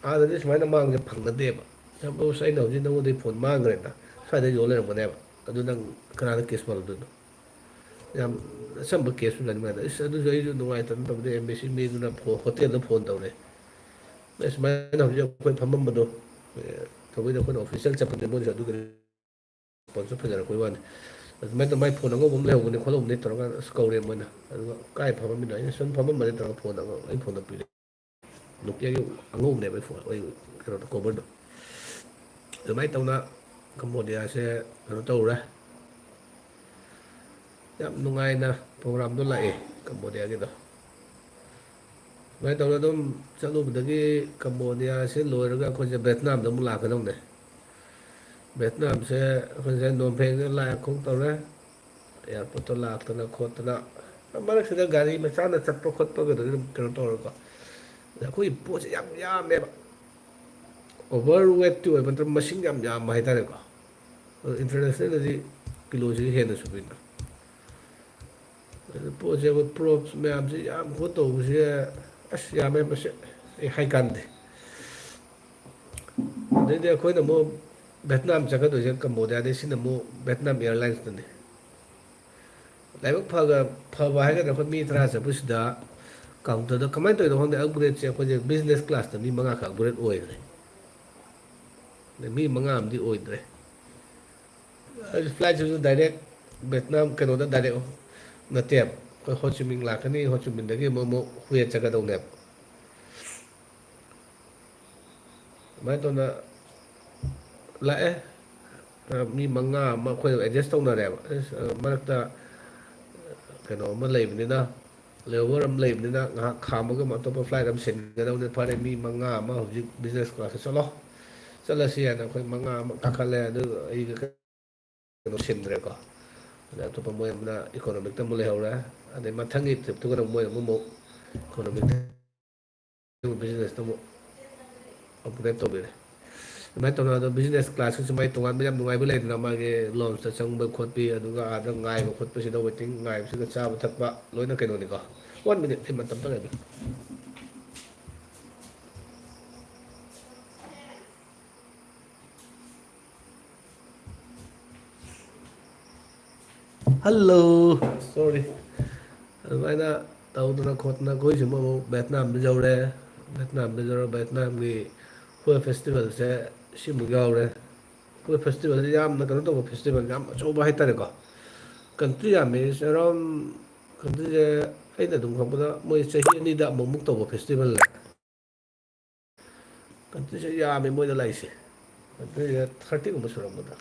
ꯑꯥꯗꯗꯤ ꯁꯨꯃꯥꯏꯅ ꯃꯥꯡꯁꯦ ꯐꯪꯅꯗꯦꯕ꯫ ꯌꯥꯝ, ꯑꯁ, ꯑꯩꯅ ꯍꯧꯖꯤꯛ ꯅꯉꯣꯟꯗꯩ ꯐꯣꯟ ꯃꯥꯡꯈ꯭ꯔꯦꯅ, ꯁ꯭ꯋꯥꯏꯗ ꯌꯣꯜ ꯂꯩꯔꯝꯒꯅꯦꯕ꯫ ꯑꯗꯨ ꯅꯪ ꯀꯅꯥꯗ ꯀꯦꯁ ꯄꯥꯜꯂꯨꯗꯣꯏꯅꯣ? ꯌꯥꯝ ꯑꯆꯝꯕ ꯀꯦꯁꯁꯨ ꯅꯠꯇꯦ꯫ ꯃꯥꯅ, "ꯏꯁ, ꯑꯗꯨꯁꯨ ꯑꯩꯁꯨ ꯅꯨꯡꯉꯥꯏꯇꯗꯅ ꯇꯧꯕꯗ ꯑꯦꯝ ꯑꯦ ꯁꯤ ꯃꯤꯗꯨꯅ ꯐꯣ-, ꯍꯣꯇꯦꯜꯗ ꯐꯣꯟ ꯇꯧꯔꯦ꯫ ꯑꯁ, ꯁꯨꯃꯥꯏꯅ ꯍꯧꯖꯤꯛ ꯑꯩꯈꯣꯏ ꯐꯝꯃꯝꯕꯗꯣ, ꯑꯦ, ꯊꯧꯕꯩꯗꯣ ꯑꯩꯈꯣꯏꯅ ꯑꯣꯐꯤꯁꯤꯌꯦꯜ ꯆꯠꯄꯗ ꯃꯣꯏꯁꯨ ꯑꯗꯨꯒꯤ ꯔꯦꯁꯄꯣꯟꯁꯁꯨ ꯐꯖꯔꯛꯄꯩ ꯋꯥꯅꯤ꯫ ꯑꯗꯨꯃꯥꯏꯅ ꯇꯧꯔ ꯃꯥꯏ ꯐꯣꯟ ꯑꯉꯧꯕ ꯑꯃ ꯂꯩꯍꯧꯕꯅꯤ ꯈꯣꯠꯍꯧꯕꯅꯤ ꯇꯧꯔꯒ ꯑꯁ ꯀꯧꯔꯦ ꯃꯣꯏꯅ꯫ ꯑꯗꯨꯒ ꯀꯥꯏ ꯐꯝꯃꯝꯃꯤꯅꯣ? ꯑꯩꯅ ꯁꯨꯝ ꯐꯝꯃꯝꯕꯅꯤ ꯇꯧꯔꯒ ꯐꯣꯟ ꯑꯉꯧ-, ꯑꯩ ꯐꯣꯟꯗꯣ ꯄꯤꯔꯦ꯫ ꯅꯣꯀꯤꯌꯥꯒꯤ ꯑꯉꯧꯕꯅꯦꯕ ꯑꯩ ꯐꯣꯟ, ꯑꯩ ꯀꯩꯅꯣꯗꯣ, ꯀꯣꯚꯔꯗꯣ꯫ ꯑꯗꯨꯃꯥꯏꯅ ꯇꯧꯅ ꯀꯝꯕꯣꯗꯤꯌꯥꯁꯦ ꯀꯩꯅꯣ ꯇꯧꯔꯦ꯫ ꯌꯥꯝ ꯅꯨꯡꯉꯥꯏꯅ ꯄ꯭ꯔꯣꯒ꯭ꯔꯥꯝꯗꯣ ꯂꯥꯛꯑꯦ ꯀꯝꯕꯣꯗꯤꯌꯥꯒꯤꯗꯣ꯫ ꯁꯨꯃꯥꯏꯅ ꯇꯧꯔꯒ ꯑꯗꯨꯝ ꯆꯠꯂꯨꯕꯗꯒꯤ ꯀꯝꯕꯣꯗꯤꯌꯥꯁꯦ ꯂꯣꯏꯔꯒ ꯑꯩꯈꯣꯏꯁꯦ ꯚꯦꯠꯅꯥꯝꯗ ꯑꯃꯨꯛ ꯂꯥꯛꯀꯗꯧꯅꯦ꯫ ꯚꯦꯠꯅꯥꯝꯁꯦ ꯑꯩꯈꯣꯏꯁꯦ ꯅꯣꯡꯐꯦꯡꯗ ꯂꯥꯛꯑꯦ ꯈꯣꯡ ꯇꯧꯔꯦ꯫ ꯑꯦꯌꯥꯔꯄꯣꯔꯠꯇ ꯂꯥꯛꯇꯅ ꯈꯣꯠꯇꯅ, ꯃꯔꯛꯁꯤꯗ ꯒꯥꯔꯤ ꯃꯆꯥꯅ ꯆꯠꯄ ꯈꯣꯠꯄꯒꯗꯨꯗꯤ ꯑꯗꯨꯝ ꯀꯩꯅꯣ ꯇꯧꯔꯒꯀꯣ꯫ ꯑꯗ ꯑꯩꯈꯣꯏꯒꯤ ꯄꯣꯠꯁꯦ ꯌꯥꯝ ꯌꯥꯝꯃꯦꯕ꯫ ꯑꯣꯚꯔ ꯋꯦꯠꯇꯤ ꯑꯣꯏꯕ ꯅꯠꯇ꯭ꯔꯒ ꯃꯁꯤꯡ ꯌꯥꯝ ꯌꯥꯝꯕ ꯍꯥꯏꯇꯥꯔꯦꯀꯣ꯫ ꯑꯗꯣ ꯏꯟꯇꯔꯅꯦꯁꯅꯦꯜꯗꯗꯤ ꯀꯤꯂꯣꯁꯤꯒ ꯍꯦꯟꯅꯁꯨ ꯄꯤꯅ꯫ ꯑꯗꯨ ꯄꯣꯠꯁꯦ ꯑꯩꯈꯣꯏ ꯄ꯭ꯔꯣꯞꯁ ꯃꯌꯥꯝꯁꯦ ꯌꯥꯝ ꯈꯣꯠ ꯇꯧꯕꯁꯦ, ꯑꯁ, ꯌꯥꯝꯃꯦ ꯃꯁꯦ꯫ ꯑꯩ ꯍꯥꯏ ꯀꯥꯟꯗꯦ꯫ ꯑꯗꯩꯗꯤ ꯑꯩꯈꯣꯏꯅ ꯑꯃꯨꯛ ꯚꯦꯠꯅꯥꯝ ꯆꯠꯀꯗꯣꯏꯁꯦ ꯀꯝꯕꯣꯗꯤꯌꯥꯗꯩ, ꯁꯤꯅ ꯑꯃꯨꯛ ꯚꯦꯠꯅꯥꯝ ꯑꯦꯌꯥꯔꯂꯥꯏꯟꯁꯇꯅꯤ꯫ ꯂꯥꯏꯕꯛ ꯐꯒ-, ꯐꯕ ꯍꯥꯏꯒꯗ꯭ꯔꯥ, ꯑꯩꯈꯣꯏ ꯃꯤ ꯇꯔꯥ ꯆꯠꯄꯁꯤꯗ ꯀꯥꯎꯟꯇꯔꯗ ꯀꯃꯥꯏꯅ ꯇꯧꯔꯤꯅꯣ ꯈꯪꯗꯦ, ꯑꯞꯒ꯭ꯔꯦꯗꯁꯦ ꯑꯩꯈꯣꯏꯁꯦ ꯕꯤꯖꯤꯅꯦꯁ ꯀ꯭ꯂꯥꯁꯇ ꯃꯤ ꯃꯉꯥ ꯈꯛ ꯑꯞꯒ꯭ꯔꯦꯗ ꯑꯣꯏꯈ꯭ꯔꯦ꯫ ꯑꯗꯩ ꯃꯤ ꯃꯉꯥ ꯑꯃꯗꯤ ꯑꯣꯏꯗ꯭ꯔꯦ꯫ ꯑꯗꯨ ꯐ꯭ꯂꯥꯏꯠꯁꯤꯁꯨ ꯗꯥꯏꯔꯦꯛ ꯚꯦꯠꯅꯥꯝ ꯀꯩꯅꯣꯗ ꯗꯥꯏꯔꯦꯛ ꯅꯠꯇꯦꯕ꯫ ꯑꯩꯈꯣꯏ ꯍꯣꯆꯤꯃꯤꯟ ꯂꯥꯛꯀꯅꯤ, ꯍꯣꯆꯤꯃꯤꯟꯗꯒꯤ ꯑꯃꯨꯛ, ꯑꯃꯨꯛ ꯍꯨꯌꯦ ꯆꯠꯀꯗꯧꯅꯦꯕ꯫ ꯑꯗꯨꯃꯥꯏꯅ ꯇꯧꯅ ꯂꯥꯛꯑꯦ꯫ ꯃꯤ ꯃꯉꯥ ꯑꯃ ꯑꯩꯈꯣꯏꯅ ꯑꯦꯗꯖꯁ ꯇꯧꯅꯔꯦꯕ꯫ ꯑꯁ, ꯃꯔꯛꯇ ꯀꯩꯅꯣ ꯑꯃ ꯂꯩꯕꯅꯤꯅ, layover ꯑꯃ ꯂꯩꯕꯅꯤꯅ ꯉꯥꯏꯍꯥꯛ ꯈꯥꯝꯃꯒ ꯑꯃꯨꯛ ꯑꯇꯣꯞꯄ flight ꯑꯃ ꯁꯤꯟꯒꯗꯧꯅꯤ꯫ ꯐꯔꯦ, ꯃꯤ ꯃꯉꯥ ꯑꯃ ꯍꯧꯖꯤꯛ business classꯇ ꯆꯠꯂꯣ, ꯆꯠꯂꯁꯤ ꯍꯥꯏꯅ ꯑꯩꯈꯣꯏ ꯃꯉꯥ ꯑꯃ ꯀꯥꯈꯠꯂꯦ꯫ ꯑꯗꯨ ꯑꯩꯒ ꯀꯩꯅꯣ ꯁꯤꯟꯗ꯭ꯔꯦꯀꯣ꯫ ꯑꯗ ꯑꯇꯣꯞꯄ ꯃꯣꯏ ꯑꯃꯅ economicꯇ ꯑꯃꯨꯛ ꯂꯩꯍꯧꯔꯦ꯫ ꯑꯗꯩ ꯃꯊꯪꯒꯤ tripꯇꯨꯒꯅ ꯃꯣꯏ ꯑꯃꯃꯨꯛ economicꯇ businessꯇ ꯑꯃꯨꯛ upgrade ꯇꯧꯕꯤꯔꯦ꯫ ꯑꯗꯨꯃꯥꯏꯅ ꯇꯧꯅ ꯑꯗꯣ business classꯀꯤꯁꯨ ꯃꯥꯏ ꯇꯣꯉꯥꯟꯕ ꯌꯥꯝ ꯅꯨꯡꯉꯥꯏꯕ ꯂꯩꯗꯅ, ꯃꯥꯒꯤ loungeꯇ ꯆꯪꯕ ꯈꯣꯠꯄꯤ, ꯑꯗꯨꯒ ꯑꯥꯗ ꯉꯥꯏꯕ ꯈꯣꯠꯄꯁꯤꯗ, waiting ꯉꯥꯏꯕꯁꯤꯗ ꯆꯥꯕ ꯊꯛꯄ ꯂꯣꯏꯅ ꯀꯩꯅꯣꯅꯤꯀꯣ꯫ One minute, ꯑꯩ ꯃꯇꯝ ꯇꯪ ꯉꯥꯏꯕꯤꯌꯨ꯫ ꯍꯜꯂꯣ꯫ ꯁꯣꯔꯤ꯫ ꯑꯗꯨꯃꯥꯏꯅ ꯇꯧꯗꯅ ꯈꯣꯠꯇꯅ ꯑꯩꯈꯣꯏꯁꯨ ꯑꯃꯨꯛ ꯚꯦꯠꯅꯥꯝꯗ ꯌꯧꯔꯦ꯫ ꯚꯦꯠꯅꯥꯝꯗ ꯌꯧꯔ ꯚꯦꯠꯅꯥꯝꯒꯤ ꯍꯣꯏ ꯐꯦꯁꯇꯤꯚꯦꯜꯁꯦ ꯁꯤꯃꯨꯛ ꯌꯥꯎꯔꯦ꯫ ꯍꯣꯏ ꯐꯦꯁꯇꯤꯚꯦꯜꯁꯦ ꯌꯥꯝꯅ ꯀꯩꯅꯣ ꯇꯧꯕ ꯐꯦꯁꯇꯤꯚꯦꯜ, ꯌꯥꯝ ꯑꯆꯧꯕ ꯍꯥꯏꯇꯥꯔꯦꯀꯣ꯫ ꯀꯟꯇ꯭ꯔꯤ ꯌꯥꯝꯃꯤ, ꯑꯦꯔꯥꯎꯟ ꯀꯟꯇ꯭ꯔꯤꯁꯦ ꯑꯩꯅ ꯑꯗꯨꯝ ꯈꯪꯕꯗ ꯃꯣꯏ ꯆꯍꯤ ꯑꯅꯤꯗ ꯑꯃꯨꯛꯃꯨꯛ ꯇꯧꯕ ꯐꯦꯁꯇꯤꯚꯦꯜꯅꯦ꯫ ꯀꯟꯇ꯭ꯔꯤꯁꯦ ꯌꯥꯝꯃꯦ ꯃꯣꯏꯗ ꯂꯥꯛꯏꯁꯦ꯫ ꯀꯟꯇ꯭ꯔꯤꯁꯦ ꯊꯥꯔꯇꯤꯒꯨꯝꯕ ꯁꯨꯔꯝꯒꯗ꯭ꯔꯥ꯫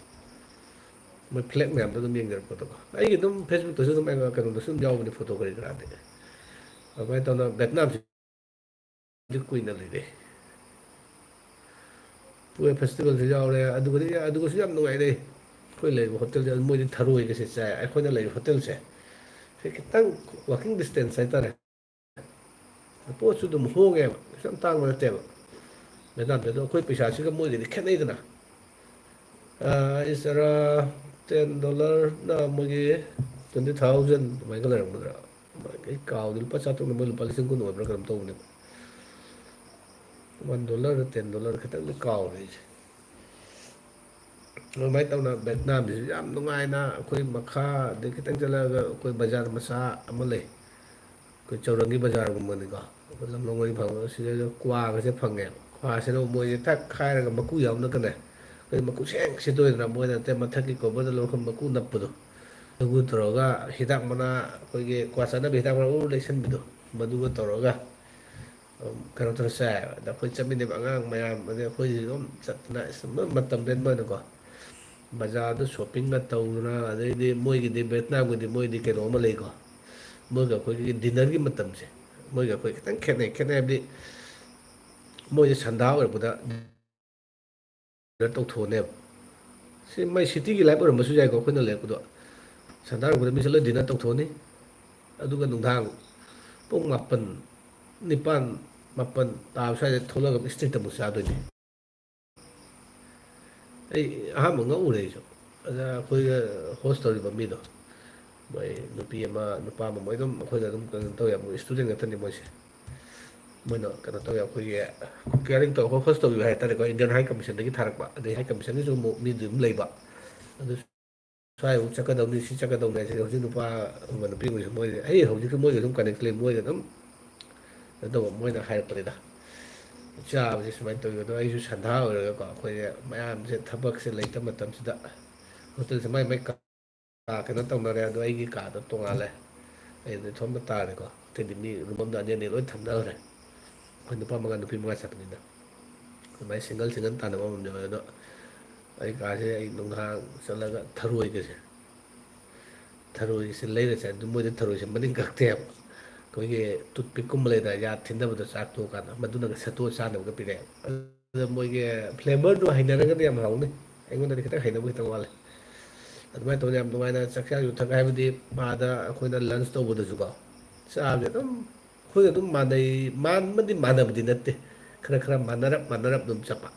ꯃꯣꯏ ꯐ꯭ꯂꯦꯛ ꯃꯌꯥꯝꯗꯣ ꯑꯗꯨꯝ ꯌꯦꯡꯖꯔꯛꯄꯗꯀꯣ꯫ ꯑꯩꯒꯤ ꯑꯗꯨꯝ ꯐꯦꯁꯕꯨꯛꯇꯁꯨ ꯑꯗꯨꯝ ꯑꯩ ꯀꯩꯅꯣꯗꯁꯨ ꯑꯗꯨꯝ ꯌꯥꯎꯕꯅꯤ, ꯐꯣꯇꯣ ꯀꯔꯤ ꯀꯔꯥꯗꯤ꯫ ꯑꯗꯨꯃꯥꯏꯅ ꯇꯧꯅ ꯚꯦꯠꯅꯥꯝꯁꯤꯗꯤ ꯀꯨꯏꯅ ꯂꯩꯔꯦ꯫ ꯄꯨꯑꯦ ꯐꯦꯁꯇꯤꯚꯦꯜꯁꯨ ꯌꯥꯎꯔꯦ꯫ ꯑꯗꯨꯒꯗꯤ, ꯑꯗꯨꯒꯁꯨ ꯌꯥꯝ ꯅꯨꯡꯉꯥꯏꯔꯦ꯫ ꯑꯩꯈꯣꯏ ꯂꯩꯔꯤꯕ ꯍꯣꯇꯦꯜꯁꯦ, ꯃꯣꯏꯗꯤ ꯊꯔꯣꯏꯒꯁꯦ ꯆꯥꯏ꯫ ꯑꯩꯈꯣꯏꯅ ꯂꯩꯔꯤꯕ ꯍꯣꯇꯦꯜꯁꯦ ꯁꯤ ꯈꯤꯇꯪ walking distance ꯍꯥꯏꯇꯥꯔꯦ꯫ ꯄꯣꯠꯁꯨ ꯑꯗꯨꯝ ꯍꯣꯡꯉꯦꯕ, ꯀꯩꯁꯨ ꯌꯥꯝ ꯇꯥꯡꯕ ꯅꯠꯇꯦꯕ꯫ ꯃꯦꯗꯥꯝꯁꯦ ꯑꯗꯣ ꯑꯩꯈꯣꯏ ꯄꯩꯁꯥꯁꯤꯒ ꯃꯣꯏꯒꯗꯤ ꯈꯦꯠꯅꯩꯗꯅ꯫ ꯑꯥ, it's around ten dollar ꯅ ꯃꯣꯏꯒꯤ twenty thousand ꯑꯗꯨꯃꯥꯏꯅ ꯂꯩꯔꯝꯒꯗ꯭ꯔꯥ? ꯑꯩ ꯀꯥꯎꯗꯦ, ꯂꯨꯄꯥ ꯆꯥꯇ꯭ꯔꯨꯛꯅ ꯃꯣꯏ ꯂꯨꯄꯥ ꯂꯤꯁꯤꯡ ꯀꯨꯟ ꯑꯣꯏꯕ꯭ꯔꯥ ꯀꯩꯅꯣꯝ ꯇꯧꯕꯅꯦꯕ꯫ One dollar ꯔ ten dollar ꯔ ꯈꯤꯇꯪꯗꯤ ꯀꯥꯎꯔꯦ ꯑꯩꯁꯦ꯫ ꯑꯗꯨꯃꯥꯏꯅ ꯇꯧꯅ ꯚꯦꯠꯅꯥꯝꯁꯤꯁꯨ ꯌꯥꯝ ꯅꯨꯡꯉꯥꯏꯅ ꯑꯩꯈꯣꯏ ꯃꯈꯥꯗ ꯈꯤꯇꯪ ꯆꯠꯂꯛꯑꯒ ꯑꯩꯈꯣꯏ ꯕꯖꯥꯔ ꯃꯆꯥ ꯑꯃ ꯂꯩ꯫ ꯑꯩꯈꯣꯏ ꯆꯧꯔꯪꯒꯤ ꯕꯖꯥꯔꯒꯨꯝꯕꯅꯤꯀꯣ꯫ ꯑꯩꯈꯣꯏ ꯂꯝꯂꯣꯡ ꯋꯥꯔꯤ ꯐꯪꯕ ꯁꯤꯗꯩꯗ ꯀ꯭ꯋꯥꯒꯁꯦ ꯐꯪꯉꯦꯕ꯫ ꯀ꯭ꯋꯥꯁꯤꯅ ꯃꯣꯏꯁꯦ ꯊꯛ ꯈꯥꯏꯔꯒ ꯃꯀꯨ ꯌꯥꯎꯅ ꯀꯅꯦ, ꯑꯩꯈꯣꯏ ꯃꯀꯨ ꯁꯦꯡ ꯁꯤꯠꯇꯣꯏꯗꯅ, ꯃꯣꯏꯅ ꯅꯠꯇꯦ ꯃꯊꯛꯀꯤ ꯀꯣꯕꯔꯗ ꯂꯧꯔꯒ ꯃꯀꯨ ꯅꯞꯄꯗꯣ, ꯑꯗꯨ ꯇꯧꯔꯒ ꯍꯤꯗꯥꯛ ꯃꯅꯥ, ꯑꯩꯈꯣꯏꯒꯤ ꯀ꯭ꯋꯥ ꯆꯥꯅꯕ ꯍꯤꯗꯥꯛ ꯃꯅꯥ ꯎꯔꯨ ꯂꯩꯁꯟꯕꯤꯗꯣ, ꯃꯗꯨꯒ ꯇꯧꯔꯒ ꯀꯩꯅꯣ ꯇꯧꯔ ꯆꯥꯏꯌꯦꯕ꯫ ꯑꯗ ꯑꯩꯈꯣꯏ ꯆꯠꯃꯤꯟꯅꯕ ꯑꯉꯥꯡ ꯃꯌꯥꯝ, ꯑꯗꯩ ꯑꯩꯈꯣꯏꯁꯨ ꯑꯗꯨꯝ ꯆꯠꯇꯅ ꯑꯁ ꯃꯇꯝ ꯂꯦꯟꯕ ꯑꯣꯏꯅꯀꯣ꯫ ꯕꯖꯥꯔꯗ ꯁꯣꯞꯄꯤꯡꯒ ꯇꯧꯗꯅ, ꯑꯗꯩꯗꯤ ꯃꯣꯏꯒꯤꯗꯤ ꯚꯦꯠꯅꯥꯝꯒꯤꯗꯤ ꯃꯣꯏꯗꯤ ꯀꯩꯅꯣ ꯑꯃ ꯂꯩꯀꯣ, ꯃꯣꯏꯒ ꯑꯩꯈꯣꯏꯒꯤ ꯗꯤꯟꯅꯔꯒꯤ ꯃꯇꯝꯁꯦ ꯃꯣꯏꯒ ꯑꯩꯈꯣꯏ ꯈꯤꯇꯪ ꯈꯦꯠꯅꯩ꯫ ꯈꯦꯠꯅꯩ ꯍꯥꯏꯕꯗꯤ ꯃꯣꯏꯁꯦ ꯁꯟꯗꯥ ꯑꯣꯏꯔꯛꯄꯗ ꯗꯤꯟꯅꯔ ꯇꯧꯊꯣꯛꯑꯅꯦꯕ꯫ ꯁꯤ ꯃꯥꯏ ꯁꯤꯇꯤꯒꯤ ꯂꯥꯏꯐ ꯑꯣꯏꯔꯝꯕꯁꯨ ꯌꯥꯏꯀꯣ, ꯑꯩꯈꯣꯏꯅ ꯂꯩꯔꯛꯄꯗꯣ꯫ ꯁꯟꯗꯥ ꯑꯣꯏꯔꯛꯄꯗ ꯃꯤꯁꯦ ꯂꯣꯏ ꯗꯤꯟꯅꯔ ꯇꯧꯊꯣꯛꯑꯅꯤ꯫ ꯑꯗꯨꯒ ꯅꯨꯡꯗꯥꯡ ꯄꯨꯡ ꯃꯥꯄꯟ, ꯅꯤꯄꯥꯟ, ꯃꯥꯄꯟ ꯇꯥꯕ ꯁ꯭ꯋꯥꯏꯗ ꯊꯣꯛꯂꯛꯑꯒ ꯏꯁꯇ꯭ꯔꯤꯠꯇ ꯑꯃꯨꯛ ꯆꯥꯗꯣꯏꯅꯤ꯫ ꯑꯩ ꯑꯍꯥꯟꯕ ꯉꯛꯎꯔꯦ ꯑꯩꯁꯨ꯫ ꯑꯗ ꯑꯩꯈꯣꯏꯒ ꯍꯣꯁ ꯇꯧꯔꯤꯕ ꯃꯤꯗꯣ, ꯃꯣꯏ ꯅꯨꯄꯤ ꯑꯃ, ꯅꯨꯄꯥ ꯑꯃ, ꯃꯣꯏ ꯑꯗꯨꯝ ꯑꯩꯈꯣꯏꯒ ꯑꯗꯨꯝ ꯀꯩꯅꯣ ꯇꯧꯋꯦ, ꯃꯣꯏ ꯏꯁꯇꯨꯗꯦꯟ ꯉꯥꯛꯇꯅꯤ ꯃꯣꯏꯁꯦ꯫ ꯃꯣꯏꯅ ꯀꯩꯅꯣ ꯇꯧꯋꯦ, ꯑꯩꯈꯣꯏꯒꯤ ꯀꯤꯌꯥꯔꯤꯡ ꯇꯧꯔꯒ ꯍꯣꯁ ꯇꯧꯕꯤꯕ ꯍꯥꯏꯇꯥꯔꯦꯀꯣ, ꯏꯟꯗꯤꯌꯟ ꯍꯥꯏ ꯀꯃꯤꯁꯟꯗꯒꯤ ꯊꯥꯔꯛꯄ, ꯑꯗꯩ ꯍꯥꯏ ꯀꯃꯤꯁꯟꯒꯤꯁꯨ ꯑꯃꯨꯛ ꯃꯤꯗꯨ ꯑꯗꯨꯝ ꯂꯩꯕ꯫ ꯑꯗꯨ ꯁ꯭ꯋꯥꯏꯃꯨꯛ ꯆꯠꯀꯗꯧꯅꯤ, ꯁꯤ ꯆꯠꯀꯗꯧꯅꯤ ꯍꯥꯏꯁꯦ ꯍꯧꯖꯤꯛ ꯅꯨꯄꯥ ꯑꯃ ꯅꯨꯄꯤ ꯑꯣꯏꯔꯁꯨ ꯃꯣꯏ, ꯑꯩ ꯍꯧꯖꯤꯛꯀꯤ ꯃꯣꯏꯒ ꯑꯗꯨꯝ ꯀꯅꯦꯛ ꯂꯩ, ꯃꯣꯏꯒ ꯑꯗꯨꯝ ꯀꯩꯅꯣ ꯇꯧꯕ, ꯃꯣꯏꯅ ꯍꯥꯏꯔꯛꯄꯅꯤꯗ꯫ ꯆꯥꯕꯁꯦ ꯁꯨꯃꯥꯏꯅ ꯇꯧꯋꯤ꯫ ꯑꯗꯣ ꯑꯩꯁꯨ ꯁꯟꯗꯥ ꯑꯣꯏꯔꯒꯀꯣ, ꯑꯩꯈꯣꯏꯁꯦ ꯃꯌꯥꯝꯁꯦ ꯊꯕꯛꯁꯦ ꯂꯩꯇꯕ ꯃꯇꯝꯁꯤꯗ ꯍꯣꯇꯦꯜꯁꯦ ꯃꯥꯏ ꯃꯥꯏ ꯀꯥ ꯀꯩꯅꯣ ꯇꯧꯅꯔꯦ꯫ ꯑꯗꯣ ꯑꯩꯒꯤ ꯀꯥꯗꯣ ꯇꯣꯉꯥꯜꯂꯦ, ꯑꯩꯅ ꯏꯊꯣꯟꯕ ꯇꯥꯔꯦꯀꯣ꯫ ꯑꯇꯩꯗꯤ ꯃꯤ ꯔꯨꯝ ꯑꯃꯗ ꯑꯅꯤ ꯑꯅꯤ ꯂꯣꯏ ꯊꯝꯅꯈ꯭ꯔꯦ꯫ ꯑꯩꯈꯣꯏ ꯅꯨꯄꯥ ꯃꯉꯥ ꯅꯨꯄꯤ ꯃꯉꯥ ꯆꯠꯄꯅꯤꯅ ꯑꯗꯨꯃꯥꯏꯅ ꯁꯤꯡꯒꯜ ꯁꯤꯡꯒꯜ ꯇꯥꯟꯅꯕ ꯑꯃ ꯌꯥꯎꯋꯦ꯫ ꯑꯗꯣ ꯑꯩ ꯀꯥꯁꯦ ꯑꯩ ꯅꯨꯡꯗꯥꯡ ꯆꯠꯂꯒ ꯊꯔꯣꯏꯒꯁꯦ, ꯊꯔꯣꯏꯁꯦ ꯂꯩꯔꯁꯦ꯫ ꯑꯗꯨ ꯃꯣꯏꯗ ꯊꯔꯣꯏꯁꯦ ꯃꯅꯤꯡ ꯀꯛꯇꯦꯕ, ꯑꯩꯈꯣꯏꯒꯤ ꯇꯨꯠꯄꯤꯛꯀꯨꯝꯕ ꯂꯩꯗꯅ ꯌꯥ ꯊꯤꯟꯗꯕꯗꯣ ꯆꯥꯛ ꯇꯣꯛꯑꯀꯥꯟꯗ, ꯃꯗꯨꯅꯒ ꯁꯠꯇꯣꯛꯑ ꯆꯥꯅꯕꯒ ꯄꯤꯔꯛꯑꯦꯕ꯫ ꯑꯗꯨꯗ ꯃꯣꯏꯒꯤ ꯐ꯭ꯂꯦꯕꯔꯗꯨ ꯍꯩꯅꯔꯒꯗꯤ ꯌꯥꯝ ꯍꯥꯎꯅꯤ꯫ ꯑꯩꯉꯣꯟꯗꯗꯤ ꯈꯤꯇꯪ ꯍꯩꯅꯕ ꯈꯤꯇꯪ ꯋꯥꯠꯂꯦ꯫ ꯑꯗꯨꯃꯥꯏꯅ ꯇꯧꯗꯅ ꯌꯥꯝ ꯅꯨꯡꯉꯥꯏꯅ ꯆꯥꯛꯆꯥ ꯌꯨꯊꯛ, ꯍꯥꯏꯕꯗꯤ ꯑꯥꯗ ꯑꯩꯈꯣꯏꯅ ꯂꯟꯁ ꯇꯧꯕꯗꯁꯨꯀꯣ, ꯆꯥꯕꯁꯦ ꯑꯗꯨꯝ ꯑꯩꯈꯣꯏꯒ ꯑꯗꯨꯝ ꯃꯥꯟꯅꯩ꯫ ꯃꯥꯟꯕꯗꯤ ꯃꯥꯟꯅꯕꯗꯤ ꯅꯠꯇꯦ, ꯈꯔ ꯈꯔ ꯃꯥꯟꯅꯔꯞ ꯃꯥꯟꯅꯔꯞ ꯑꯗꯨꯝ ꯆꯠꯄ꯫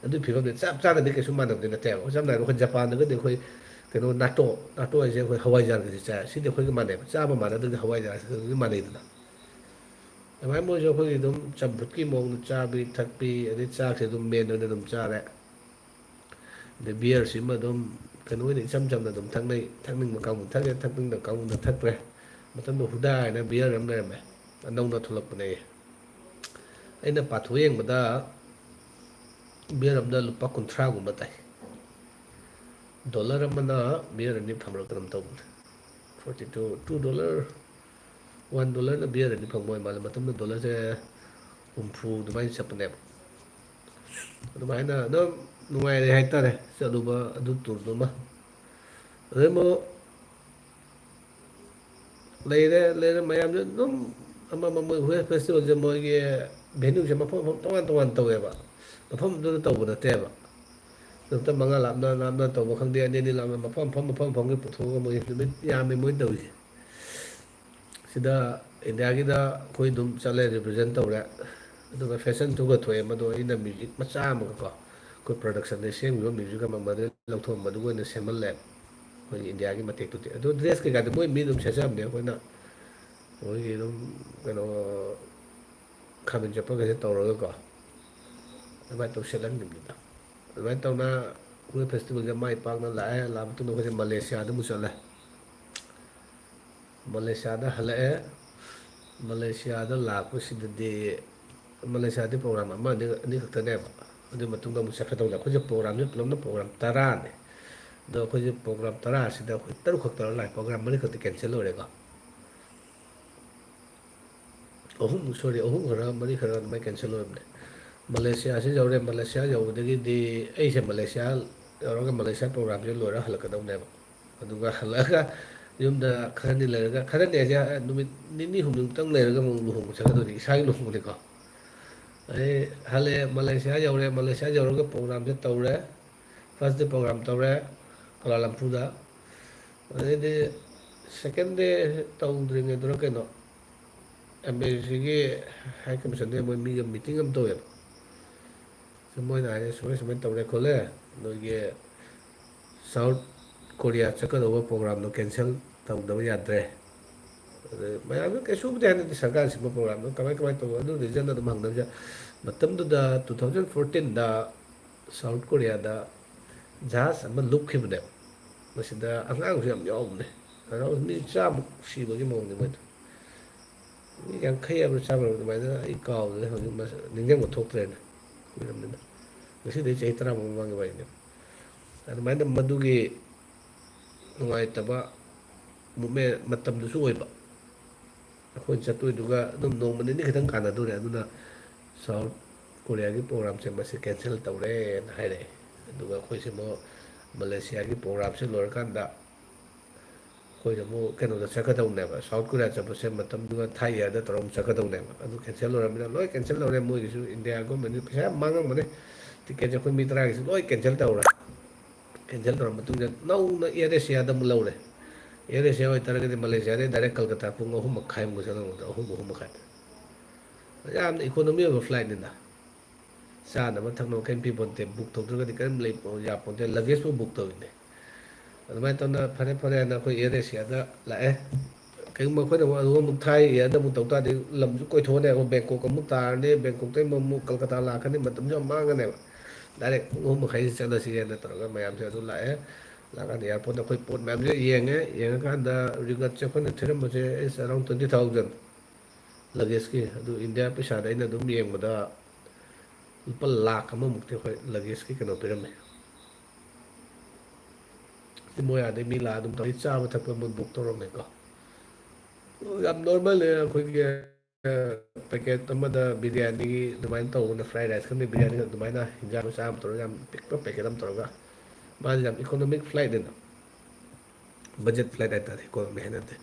ꯑꯗꯨꯒꯤ ꯐꯤꯕꯝꯗ ꯆꯞ ꯆꯥꯅꯗꯤ ꯀꯩꯁꯨ ꯃꯥꯟꯅꯕꯗꯤ ꯅꯠꯇꯦꯕ꯫ ꯁꯝꯅ ꯍꯥꯏꯔꯕꯗ ꯑꯩꯈꯣꯏ ꯖꯄꯥꯟꯗꯒꯗꯤ ꯑꯩꯈꯣꯏ ꯀꯩꯅꯣ, ꯅꯥꯇꯣ, ꯅꯥꯇꯣ ꯍꯥꯏꯁꯦ ꯑꯩꯈꯣꯏ ꯍꯋꯥꯏꯖꯥꯔꯒꯁꯦ ꯆꯥꯏ꯫ ꯁꯤꯗꯤ ꯑꯩꯈꯣꯏꯒ ꯃꯥꯟꯅꯩꯕ, ꯆꯥꯕ ꯃꯥꯟꯅꯗ꯭ꯔꯗꯤ ꯍꯋꯥꯏꯖꯥꯔꯁꯤꯗꯤ ꯃꯥꯟꯅꯩꯗꯅ꯫ ꯑꯗꯨꯃꯥꯏꯅ ꯃꯣꯏꯁꯨ ꯑꯩꯈꯣꯏꯒꯤ ꯑꯗꯨꯝ ꯆꯝꯐꯨꯠꯀꯤ ꯃꯑꯣꯡꯗ ꯆꯥꯕꯤ ꯊꯛꯄꯤ, ꯑꯗꯩ ꯆꯥꯛꯁꯦ ꯑꯗꯨꯝ ꯃꯦꯟ ꯑꯣꯏꯅ ꯑꯗꯨꯝ ꯆꯥꯔꯦ꯫ ꯑꯗꯩ ꯕꯤꯌꯔꯁꯤꯃ ꯑꯗꯨꯝ ꯀꯩꯅꯣ ꯑꯣꯏꯅ ꯏꯆꯝ ꯆꯝꯅ ꯑꯗꯨꯝ ꯊꯛꯅꯩ, ꯊꯛꯅꯤꯡꯕ ꯀꯥꯡꯕꯨ ꯊꯛꯑꯦ, ꯊꯛꯅꯤꯡꯗꯕ ꯀꯥꯡꯕꯨꯅ ꯊꯛꯇ꯭ꯔꯦ꯫ ꯃꯇꯝꯗꯨ ꯍꯨꯗꯥ ꯍꯥꯏꯅ ꯕꯤꯌꯔ ꯑꯃ ꯂꯩꯔꯝꯃꯦ, ꯑꯅꯧꯅ ꯊꯣꯛꯂꯛꯄꯅꯦ꯫ ꯑꯩꯅ ꯄꯥꯊꯣꯛ ꯌꯦꯡꯕꯗ ꯕꯤꯌꯔ ꯑꯃꯗ ꯂꯨꯄꯥ ꯀꯨꯟꯊ꯭ꯔꯥꯒꯨꯝꯕ ꯇꯥꯏ꯫ ꯗꯣꯂꯔ ꯑꯃꯅ ꯕꯤꯌꯔ ꯑꯅꯤ ꯐꯪꯕ꯭ꯔꯥ ꯀꯩꯅꯣꯝ ꯇꯧꯕꯅꯦ꯫ Forty two, two dollar, one dollarꯅ ꯕꯤꯌꯔ ꯑꯅꯤ ꯐꯪꯕ ꯑꯣꯏ ꯃꯥꯜꯂꯦ꯫ ꯃꯇꯝꯗꯨꯗ ꯗꯣꯂꯔꯁꯦ ꯍꯨꯝꯐꯨ ꯑꯗꯨꯃꯥꯏꯅ ꯆꯠꯄꯅꯦꯕ꯫ ꯑꯗꯨꯃꯥꯏꯅ ꯑꯗꯨꯝ ꯅꯨꯡꯉꯥꯏꯔꯦ ꯍꯥꯏꯇꯥꯔꯦ, ꯆꯠꯂꯨꯕ ꯑꯗꯨ ꯇꯨꯔꯗꯨꯃ꯫ ꯑꯗꯩ ꯑꯃꯨꯛ ꯂꯩꯔꯦ, ꯂꯩꯔꯦ, ꯃꯌꯥꯝꯁꯦ ꯑꯗꯨꯝ ꯑꯃꯃꯝ, ꯃꯣꯏ ꯍꯨꯋꯦ ꯐꯦꯁꯇꯤꯚꯦꯜꯁꯦ ꯃꯣꯏꯒꯤ ꯚꯦꯅ꯭ꯌꯨꯁꯦ ꯃꯐꯝ ꯃꯐꯝ ꯇꯣꯉꯥꯟ ꯇꯣꯉꯥꯟ ꯇꯧꯋꯦꯕ꯫ ꯃꯐꯝꯗꯨꯗ ꯇꯧꯕ ꯅꯠꯇꯦꯕ꯫ ꯅꯨꯃꯤꯠꯇ ꯃꯉꯥ ꯂꯥꯞꯅ ꯂꯥꯞꯅ ꯇꯧꯕ ꯈꯪꯗꯦ, ꯑꯅꯤ ꯑꯅꯤ ꯂꯥꯞꯅ ꯃꯐꯝ ꯃꯐꯝ, ꯃꯐꯝ ꯃꯐꯝꯒꯤ ꯄꯨꯊꯣꯛꯑꯒ ꯃꯣꯏ ꯅꯨꯃꯤꯠ ꯌꯥꯝꯃꯦ ꯃꯣꯏ ꯇꯧꯔꯤꯁꯦ꯫ ꯁꯤꯗ ꯏꯟꯗꯤꯌꯥꯒꯤꯗ ꯑꯩꯈꯣꯏ ꯑꯗꯨꯝ ꯆꯠꯂꯦ, ꯔꯤꯄ꯭ꯔꯖꯦꯟ ꯇꯧꯔꯦ꯫ ꯑꯗꯨꯒ ꯐꯦꯁꯟ ꯇꯨꯒ ꯊꯣꯛꯑꯦ, ꯃꯗꯣ ꯑꯩꯅ ꯃ꯭ꯌꯨꯖꯤꯛ ꯃꯆꯥ ꯑꯃꯒꯀꯣ, ꯑꯩꯈꯣꯏ ꯄ꯭ꯔꯗꯛꯁꯟꯗ ꯁꯦꯝꯈꯤꯕ ꯃ꯭ꯌꯨꯖꯤꯛ ꯑꯃ ꯃꯗꯨꯗꯩ ꯂꯧꯊꯣꯛꯑ ꯃꯗꯨꯒ ꯑꯣꯏꯅ ꯁꯦꯝꯍꯜꯂꯦ꯫ ꯑꯩꯈꯣꯏꯒꯤ ꯏꯟꯗꯤꯌꯥꯒꯤ ꯃꯇꯦꯛꯇꯨꯗꯤ꯫ ꯑꯗꯣ ꯗ꯭ꯔꯦꯁ ꯀꯩꯀꯥꯗꯤ ꯃꯣꯏ ꯃꯤ ꯑꯗꯨꯝ ꯁꯦꯠꯆꯕꯅꯦ, ꯑꯩꯈꯣꯏꯅ ꯃꯣꯏꯒꯤ ꯑꯗꯨꯝ ꯀꯩꯅꯣ, ꯈꯥꯃꯦꯟ ꯆꯠꯄꯒꯁꯦ ꯇꯧꯔꯒꯀꯣ, ꯑꯗꯨꯃꯥꯏꯅ ꯇꯧ ꯁꯦꯠꯍꯟꯈꯤꯕꯅꯤꯗ꯫ ꯑꯗꯨꯃꯥꯏꯅ ꯇꯧꯅ ꯃꯣꯏ ꯐꯦꯁꯇꯤꯚꯦꯜꯁꯦ ꯃꯥꯏ ꯄꯥꯛꯅ ꯂꯥꯛꯑꯦ꯫ ꯂꯥꯛꯑ ꯃꯇꯨꯡꯗ ꯑꯩꯈꯣꯏꯁꯦ ꯃꯂꯦꯁꯤꯌꯥꯗ ꯑꯃꯨꯛ ꯆꯠꯂꯦ꯫ ꯃꯂꯦꯁꯤꯌꯥꯗ ꯍꯜꯂꯛꯑꯦ꯫ ꯃꯂꯦꯁꯤꯌꯥꯗ ꯂꯥꯛꯄꯁꯤꯗꯗꯤ, ꯃꯂꯦꯁꯤꯌꯥꯗꯤ ꯄ꯭ꯔꯣꯒ꯭ꯔꯥꯝ ꯑꯃ ꯑꯅꯤ, ꯑꯅꯤꯈꯛꯇꯅꯦꯕ꯫ ꯑꯗꯨꯒꯤ ꯃꯇꯨꯡꯗ ꯑꯃꯨꯛ ꯆꯠꯀꯗꯧꯅꯦ꯫ ꯑꯩꯈꯣꯏꯁꯦ ꯄ꯭ꯔꯣꯒ꯭ꯔꯥꯝꯁꯦ ꯄꯨꯂꯞꯅ ꯄ꯭ꯔꯣꯒ꯭ꯔꯥꯝ ꯇꯔꯥꯅꯦ꯫ ꯑꯗꯣ ꯑꯩꯈꯣꯏꯁꯦ ꯄ꯭ꯔꯣꯒ꯭ꯔꯥꯝ ꯇꯔꯥ ꯑꯁꯤꯗ ꯑꯩꯈꯣꯏ ꯇꯔꯨꯛ ꯈꯛ ꯇꯧꯔ ꯂꯥꯛꯑꯦ꯫ ꯄ꯭ꯔꯣꯒ꯭ꯔꯥꯝ ꯃꯔꯤꯈꯛꯇꯤ ꯀꯦꯟꯁꯦꯜ ꯑꯣꯏꯔꯦꯀꯣ꯫ ꯑꯍꯨꯝ, ꯁꯣꯔꯤ, ꯑꯍꯨꯝ ꯈꯔ, ꯃꯔꯤ ꯈꯔ ꯑꯗꯨꯃꯥꯏꯅ ꯀꯦꯟꯁꯦꯜ ꯑꯣꯏꯕꯅꯦ꯫ ꯃꯂꯦꯁꯤꯌꯥꯁꯤ ꯌꯧꯔꯦ꯫ ꯃꯂꯦꯁꯤꯌꯥ ꯌꯧꯕꯗꯒꯤꯗꯤ ꯑꯩꯁꯦ ꯃꯂꯦꯁꯤꯌꯥ ꯌꯧꯔꯒ ꯃꯂꯦꯁꯤꯌꯥ ꯄ꯭ꯔꯣꯒ꯭ꯔꯥꯝꯁꯦ ꯂꯣꯏꯔ ꯍꯜꯂꯛꯀꯗꯧꯅꯦꯕ꯫ ꯑꯗꯨꯒ ꯍꯜꯂꯛꯑꯒ ꯌꯨꯝꯗ ꯈꯔꯅꯤ ꯂꯩꯔꯒ, ꯈꯔꯅꯤ ꯍꯥꯏꯁꯦ ꯅꯨꯃꯤꯠ ꯅꯤꯅꯤ ꯍꯨꯝꯅꯤꯃꯨꯛꯇꯪ ꯂꯩꯔꯒ ꯑꯃꯨꯛ ꯂꯨꯍꯣꯡꯕ ꯆꯠꯀꯗꯣꯏꯅꯤ, ꯏꯁꯥꯒꯤ ꯂꯨꯍꯣꯡꯕꯅꯤꯀꯣ꯫ ꯑꯗꯩ ꯍꯜꯂꯛꯑꯦ, ꯃꯂꯦꯁꯤꯌꯥ ꯌꯧꯔꯦ꯫ ꯃꯂꯦꯁꯤꯌꯥ ꯌꯧꯔꯒ ꯄ꯭ꯔꯣꯒ꯭ꯔꯥꯝꯁꯦ ꯇꯧꯔꯦ꯫ ꯐꯥꯔꯁ ꯗꯦ ꯄ꯭ꯔꯣꯒ꯭ꯔꯥꯝ ꯇꯧꯔꯦ ꯀꯣꯂꯥꯂꯝꯄꯨꯔꯗ꯫ ꯑꯗꯩꯗꯤ ꯁꯦꯀꯦꯟ ꯗꯦ ꯇꯧꯗ꯭ꯔꯤꯉꯩꯗꯨꯔ ꯀꯩꯅꯣ, ꯑꯦꯝ ꯑꯦ ꯁꯤꯒꯤ ꯍꯥꯏ ꯀꯃꯤꯁꯟꯗ ꯃꯣꯏ ꯃꯤꯒ ꯃꯤꯇꯤꯡ ꯑꯃ ꯇꯧꯋꯦꯕ꯫ ꯁꯤ ꯃꯣꯏꯅ ꯍꯥꯏꯔꯦ, "ꯁꯨꯃꯥꯏ ꯁꯨꯃꯥꯏꯅ ꯇꯧꯔꯦ ꯈꯣꯠꯂꯦ, ꯅꯣꯏꯒꯤ ꯁꯥꯎꯠ ꯀꯣꯔꯤꯌꯥ ꯆꯠꯀꯗꯧꯕ ꯄ꯭ꯔꯣꯒ꯭ꯔꯥꯝꯗꯣ ꯀꯦꯟꯁꯦꯜ ꯇꯧꯗꯕ ꯌꯥꯗ꯭ꯔꯦ"꯫ ꯑꯗꯩ ꯃꯌꯥꯝꯅ ꯀꯩꯁꯨꯕꯨꯗꯤ ꯍꯥꯏꯅꯗꯦ, ꯁꯔꯀꯥꯔ ꯁꯤꯟꯕ ꯄ꯭ꯔꯣꯒ꯭ꯔꯥꯝꯗꯣ ꯀꯃꯥꯏ ꯀꯃꯥꯏꯅ ꯇꯧꯕ, ꯑꯗꯨ ꯔꯤꯖꯟ ꯑꯗꯨꯝ ꯍꯪꯅꯕꯁꯦ꯫ ꯃꯇꯝꯗꯨꯗ ꯇꯨ ꯊꯥꯎꯖꯟ ꯐꯣꯔꯇꯤꯟꯗ ꯁꯥꯎꯠ ꯀꯣꯔꯤꯌꯥꯗ ꯖꯍꯥꯖ ꯑꯃ ꯂꯨꯞꯈꯤꯕꯅꯦꯕ꯫ ꯃꯁꯤꯗ ꯑꯉꯥꯡꯁꯨ ꯌꯥꯝ ꯌꯥꯎꯕꯅꯦ꯫ ꯑꯉꯥꯡ ꯃꯤ ꯆꯥꯃꯨꯛ ꯁꯤꯕꯒꯤ ꯃꯑꯣꯡꯅꯤ ꯃꯣꯏꯗꯣ꯫ ꯃꯤ ꯌꯥꯡꯈꯩ ꯍꯥꯏꯕ꯭ꯔꯥ ꯆꯥꯝꯃ ꯍꯥꯏꯕ꯭ꯔꯥ ꯑꯗꯨꯃꯥꯏꯅ, ꯑꯩ ꯀꯥꯎꯔꯦ ꯍꯧꯖꯤꯛ, ꯃꯁ-, ꯅꯤꯡꯁꯤꯡꯕ ꯊꯣꯛꯇ꯭ꯔꯦꯅꯦ꯫ ꯀꯨꯏꯔꯕꯅꯤꯅ꯫ ꯉꯁꯤꯗꯩ ꯆꯍꯤ ꯇꯔꯥꯃꯨꯛ ꯃꯃꯥꯡꯒꯤ ꯋꯥꯔꯤꯅꯦꯕ꯫ ꯑꯗꯨꯃꯥꯏꯅ ꯃꯗꯨꯒꯤ ꯅꯨꯡꯉꯥꯏꯇꯕ ꯃꯨꯞꯃꯦꯟ ꯃꯇꯝꯗꯨꯁꯨ ꯑꯣꯏꯕ꯫ ꯑꯩꯈꯣꯏꯅ ꯆꯠꯇꯣꯏꯗꯨꯒ ꯑꯗꯨꯝ ꯅꯣꯡꯃ ꯅꯤꯅꯤ ꯈꯤꯇꯪ ꯀꯥꯟꯅꯗꯣꯔꯦ꯫ ꯑꯗꯨꯅ ꯁꯥꯎꯠ ꯀꯣꯔꯤꯌꯥꯒꯤ ꯄ꯭ꯔꯣꯒ꯭ꯔꯥꯝꯁꯦ ꯃꯁꯤ ꯀꯦꯟꯁꯦꯜ ꯇꯧꯔꯦꯅ ꯍꯥꯏꯔꯛꯑꯦ꯫ ꯑꯗꯨꯒ ꯑꯩꯈꯣꯏꯁꯦ ꯑꯃꯨꯛ ꯃꯂꯦꯁꯤꯌꯥꯒꯤ ꯄ꯭ꯔꯣꯒ꯭ꯔꯥꯝꯁꯦ ꯂꯣꯏꯔꯀꯥꯟꯗ ꯑꯩꯈꯣꯏꯅ ꯑꯃꯨꯛ ꯀꯩꯅꯣꯗ ꯆꯠꯀꯗꯧꯅꯦꯕ, ꯁꯥꯎꯠ ꯀꯣꯔꯤꯌꯥ ꯆꯠꯄꯁꯦ ꯃꯇꯝꯗꯨꯒ ꯊꯥꯏ ꯏꯌꯥꯔꯗ ꯇꯧꯔꯒ ꯑꯃꯨꯛ ꯆꯠꯀꯗꯧꯅꯦꯕ꯫ ꯑꯗꯨ ꯀꯦꯟꯁꯦꯜ ꯑꯣꯏꯔꯕꯅꯤꯅ ꯂꯣꯏ ꯀꯦꯟꯁꯦꯜ ꯇꯧꯔꯦ꯫ ꯃꯣꯏꯒꯤꯁꯨ ꯏꯟꯗꯤꯌꯥ ꯒꯣꯔꯃꯦꯟꯒꯤ ꯄꯩꯁꯥ ꯌꯥꯝ ꯃꯥꯡꯉꯝꯒꯅꯤ꯫ ꯇꯤꯀꯦꯠꯁꯦ ꯑꯩꯈꯣꯏ ꯃꯤ ꯇꯔꯥꯒꯤꯁꯨ ꯂꯣꯏ ꯀꯦꯟꯁꯦꯜ ꯇꯧꯔꯦ꯫ ꯀꯦꯟꯁꯦꯜ ꯇꯧꯔ ꯃꯇꯨꯡꯗ ꯅꯧꯅ ꯑꯦꯌꯔ ꯑꯦꯁꯤꯌꯥꯗ ꯑꯃꯨꯛ ꯂꯧꯔꯦ꯫ ꯑꯦꯌꯔ ꯑꯦꯁꯤꯌꯥ ꯑꯣꯏꯇꯥꯔꯒꯗꯤ ꯃꯂꯦꯁꯤꯌꯥꯗꯩ ꯗꯥꯏꯔꯦꯛ ꯀꯜꯀꯇꯥ ꯄꯨꯡ ꯑꯍꯨꯝ ꯃꯈꯥꯏꯃꯨꯛ ꯆꯠꯂꯝꯒꯗ꯭ꯔꯥ, ꯑꯍꯨꯝ, ꯑꯍꯨꯝ ꯃꯈꯥꯏ꯫ ꯌꯥꯝꯅ ꯏꯀꯣꯅꯣꯃꯤ ꯑꯣꯏꯕ ꯐ꯭ꯂꯥꯏꯠꯅꯤꯅ꯫ ꯆꯥꯅꯕ ꯊꯛꯅꯕ ꯀꯔꯤꯝ ꯄꯤꯄꯣꯟꯇꯦ, ꯕꯨꯛ ꯇꯧꯗ꯭ꯔꯒꯗꯤ ꯀꯔꯤꯝ ꯂꯩ-, ꯌꯥꯄꯣꯟꯇꯦ, ꯂꯒꯦꯖꯄꯨ ꯕꯨꯛ ꯇꯧꯔꯤꯅꯦ꯫ ꯑꯗꯨꯃꯥꯏꯅ ꯇꯧꯅ ꯐꯔꯦ ꯐꯔꯦ ꯍꯥꯏꯅ ꯑꯩꯈꯣꯏ ꯑꯦꯌꯔ ꯑꯦꯁꯤꯌꯥꯗ ꯂꯥꯛꯑꯦ꯫ ꯀꯩꯒꯨꯝꯕ ꯑꯩꯈꯣꯏꯅ ꯑꯃꯨꯛ ꯑꯗꯨꯒ ꯑꯃꯨꯛ ꯊꯥꯏ ꯑꯦꯌꯔꯗ ꯑꯃꯨꯛ ꯇꯧ ꯇꯥꯔꯗꯤ ꯂꯝꯁꯨ ꯀꯣꯏꯊꯣꯛꯑꯅꯤ, ꯑꯃꯨꯛ ꯕꯦꯡꯀꯣꯛ ꯑꯃꯨꯛ ꯇꯥꯔꯅꯤ, ꯕꯦꯡꯀꯣꯛꯇꯩ ꯑꯃꯨꯛ ꯀꯜꯀꯇꯥ ꯂꯥꯛꯀꯅꯤ, ꯃꯇꯝꯁꯨ ꯌꯥꯝ ꯃꯥꯡꯉꯅꯦꯕ꯫ ꯗꯥꯏꯔꯦꯛ ꯄꯨꯡ ꯑꯍꯨꯝ ꯃꯈꯥꯏꯁꯤ ꯆꯠꯂꯁꯤ ꯍꯥꯏꯅ ꯇꯧꯔꯒ ꯃꯌꯥꯝꯁꯦ ꯑꯗꯨ ꯂꯥꯛꯑꯦ꯫ ꯂꯥꯛꯀꯥꯟꯗ ꯑꯦꯌꯥꯔꯄꯣꯔꯠꯇ ꯑꯩꯈꯣꯏ ꯄꯣꯠ ꯃꯌꯥꯝꯁꯦ ꯌꯦꯡꯉꯦ꯫ ꯌꯦꯡꯉꯀꯥꯟꯗ ꯔꯤꯒꯠꯁꯦ ꯑꯩꯈꯣꯏꯅ ꯊꯤꯔꯝꯕꯁꯦ is around twenty thousand꯫ ꯂꯒꯦꯖꯀꯤ ꯑꯗꯨ ꯏꯟꯗꯤꯌꯥ ꯄꯩꯁꯥꯗ ꯑꯩꯅ ꯑꯗꯨꯝ ꯌꯦꯡꯕꯗ ꯂꯨꯄꯥ ꯂꯥꯈ ꯑꯃꯃꯨꯛꯇꯤ ꯑꯩꯈꯣꯏ ꯂꯒꯦꯖꯀꯤ ꯀꯩꯅꯣ ꯄꯤꯔꯝꯃꯦ꯫ ꯃꯣꯏ ꯑꯗꯩ ꯃꯤ ꯂꯥꯛꯑ ꯑꯗꯨꯝ ꯇꯧꯏ, ꯆꯥꯕ ꯊꯛꯄ ꯃꯣꯏ ꯕꯨꯛ ꯇꯧꯔꯝꯃꯦꯀꯣ꯫ ꯌꯥꯝ ꯅꯣꯔꯃꯦꯜ ꯑꯣꯏ꯫ ꯑꯩꯈꯣꯏꯒꯤ ꯄꯦꯀꯦꯠ ꯑꯃꯗ ꯕꯤꯔꯌꯥꯅꯤꯒꯤ ꯑꯗꯨꯃꯥꯏꯅ ꯇꯧꯕꯅ, ꯐ꯭ꯔꯥꯏ ꯔꯥꯏꯁ ꯈꯪꯗꯦ, ꯕꯤꯔꯌꯥꯅꯤ ꯑꯗꯨꯃꯥꯏꯅ ꯍꯤꯟꯖꯥꯡ ꯃꯆꯥ ꯑꯃ ꯇꯧꯔꯒ, ꯌꯥꯝ ꯄꯤꯛꯄ ꯄꯦꯀꯦꯠ ꯑꯃ ꯇꯧꯔꯒ꯫ ꯃꯥꯗꯤ ꯌꯥꯝ ꯏꯀꯣꯅꯣꯃꯤꯛ ꯐ꯭ꯂꯥꯏꯠꯅꯤꯅ, ꯕꯖꯦꯠ ꯐ꯭ꯂꯥꯏꯠ ꯍꯥꯏꯇꯥꯔꯦ, ꯏꯀꯣꯅꯣꯃꯤ ꯍꯥꯏꯅꯗꯦ꯫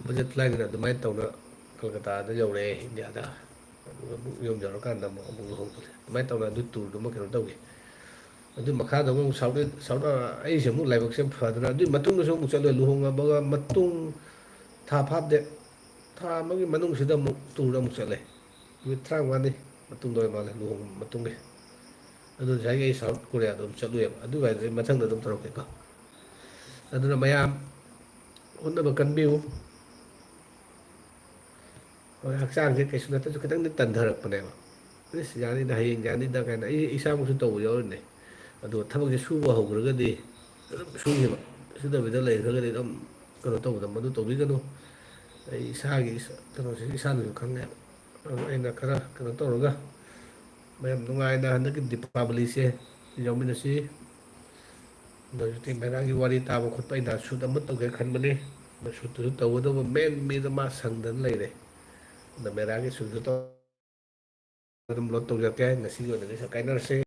ꯕꯖꯦꯠ ꯐ꯭ꯂꯥꯏꯠꯅꯤꯅ ꯑꯗꯨꯃꯥꯏꯅ ꯇꯧꯅ ꯀꯜꯀꯇꯥꯗ ꯌꯧꯔꯛꯑꯦ, ꯏꯟꯗꯤꯌꯥꯗ꯫ ꯑꯗꯨꯒ ꯑꯃꯨꯛ ꯌꯨꯝ ꯌꯧꯔꯀꯥꯟꯗ ꯑꯃꯨꯛ, ꯑꯃꯨꯛ ꯂꯨꯍꯣꯡꯕꯅꯦ꯫ ꯑꯗꯨꯃꯥꯏꯅ ꯇꯧꯅ ꯑꯗꯨ ꯇꯨꯔꯗꯨꯃ ꯀꯩꯅꯣ ꯇꯧꯈꯤ꯫ ꯑꯗꯨ ꯃꯈꯥꯗ ꯑꯃꯨꯛ ꯁꯥꯎꯠ, ꯁꯥꯎꯠ, ꯑꯩꯁꯦ ꯑꯃꯨꯛ ꯂꯥꯏꯕꯛꯁꯦ ꯐꯗꯅ, ꯑꯗꯨꯒꯤ ꯃꯇꯨꯡꯗꯁꯨ ꯑꯃꯨꯛ ꯆꯠꯂꯦ꯫ ꯂꯨꯍꯣꯡꯉꯕꯒ ꯃꯇꯨꯡ ꯊꯥ ꯐꯥꯗꯦ, ꯊꯥ ꯑꯃꯒꯤ ꯃꯅꯨꯡꯁꯤꯗ ꯑꯃꯨꯛ ꯇꯨꯔ ꯑꯃꯨꯛ ꯆꯠꯂꯦ꯫ ꯅꯨꯃꯤꯠ ꯇꯔꯥꯃꯉꯥꯅꯤ ꯃꯇꯨꯡꯗ ꯑꯣꯏ ꯃꯥꯜꯂꯦ, ꯂꯨꯍꯣꯡꯕ ꯃꯇꯨꯡꯒꯤ꯫ ꯑꯗꯨ ꯉꯁꯥꯏꯒꯤ ꯑꯩ ꯁꯥꯎꯠ ꯀꯣꯔꯤꯌꯥꯗ ꯑꯗꯨꯝ ꯆꯠꯂꯨꯏꯕ꯫ ꯑꯗꯨ ꯀꯥꯏꯗꯨꯗꯤ ꯃꯊꯪꯗ ꯑꯗꯨꯝ ꯇꯧꯔꯛꯀꯦꯀꯣ꯫ ꯑꯗꯨꯅ ꯃꯌꯥꯝ ꯍꯣꯠꯅꯕ ꯀꯟꯕꯤꯌꯨ꯫ ꯍꯣꯏ, ꯍꯛꯆꯥꯡꯁꯦ ꯀꯩꯁꯨ ꯅꯠꯇ꯭ꯔꯁꯨ ꯈꯤꯇꯪꯗꯤ ꯇꯟꯊꯔꯛꯄꯅꯦꯕ꯫ "ꯑꯁ, ꯌꯥꯅꯤꯗ, ꯍꯌꯦꯡ ꯌꯥꯅꯤꯗ" ꯀꯥꯏꯅ꯫ ꯑꯩ ꯏꯁꯥꯃꯛꯁꯨ ꯇꯧꯕ ꯌꯥꯎꯔꯤꯅꯦ꯫ ꯑꯗꯣ ꯊꯕꯛꯁꯦ ꯁꯨꯕ ꯍꯧꯈ꯭ꯔꯒꯗꯤ ꯑꯗꯨꯝ ꯁꯨꯈꯤꯕ, ꯁꯨꯗꯕꯤꯗ ꯂꯩꯈ꯭ꯔꯒꯗꯤ ꯑꯗꯨꯝ ꯀꯩꯅꯣ ꯇꯧꯕꯗ, ꯃꯗꯨ ꯇꯧꯕꯤꯒꯅꯨ꯫ ꯑꯩ ꯏꯁꯥꯒꯤ ꯏꯁ-, ꯀꯩꯅꯣꯁꯦ ꯏꯁꯥꯅꯁꯨ ꯈꯪꯉꯦ꯫ ꯑꯗꯨ ꯑꯩꯅ ꯈꯔ ꯀꯩꯅꯣ ꯇꯧꯔꯒ ꯃꯌꯥꯝ ꯅꯨꯡꯉꯥꯏꯅ ꯍꯟꯗꯛꯀꯤ ꯗꯤꯄꯥꯕꯂꯤꯁꯦ ꯌꯥꯎꯃꯤꯟꯅꯁꯤ꯫ ꯑꯗꯣ ꯍꯧꯖꯤꯛꯇꯤ ꯃꯦꯔꯥꯒꯤ ꯋꯥꯔꯤ ꯇꯥꯕ ꯈꯣꯠꯄ ꯑꯩꯅ ꯁꯨꯠ ꯑꯃ ꯇꯧꯒꯦ ꯈꯟꯕꯅꯤ꯫ ꯑꯗꯣ ꯁꯨꯠꯇꯨꯁꯨ ꯇꯧꯒꯗꯧꯕ ꯃꯦꯟ ꯃꯤꯗꯣ ꯃꯥ ꯁꯪꯗꯅ ꯂꯩꯔꯦ꯫ ꯑꯗꯣ ꯃꯦꯔꯥꯒꯤ ꯁꯨꯠꯁꯨ ꯇꯧ-, ꯑꯗꯨꯝ ꯂꯣꯗ ꯇꯧꯖꯔꯛꯀꯦ꯫ ꯉꯁꯤꯒꯤ ꯑꯣꯏꯅꯗꯤ ꯁꯛ ꯀꯥꯏꯅꯔꯁꯦ꯫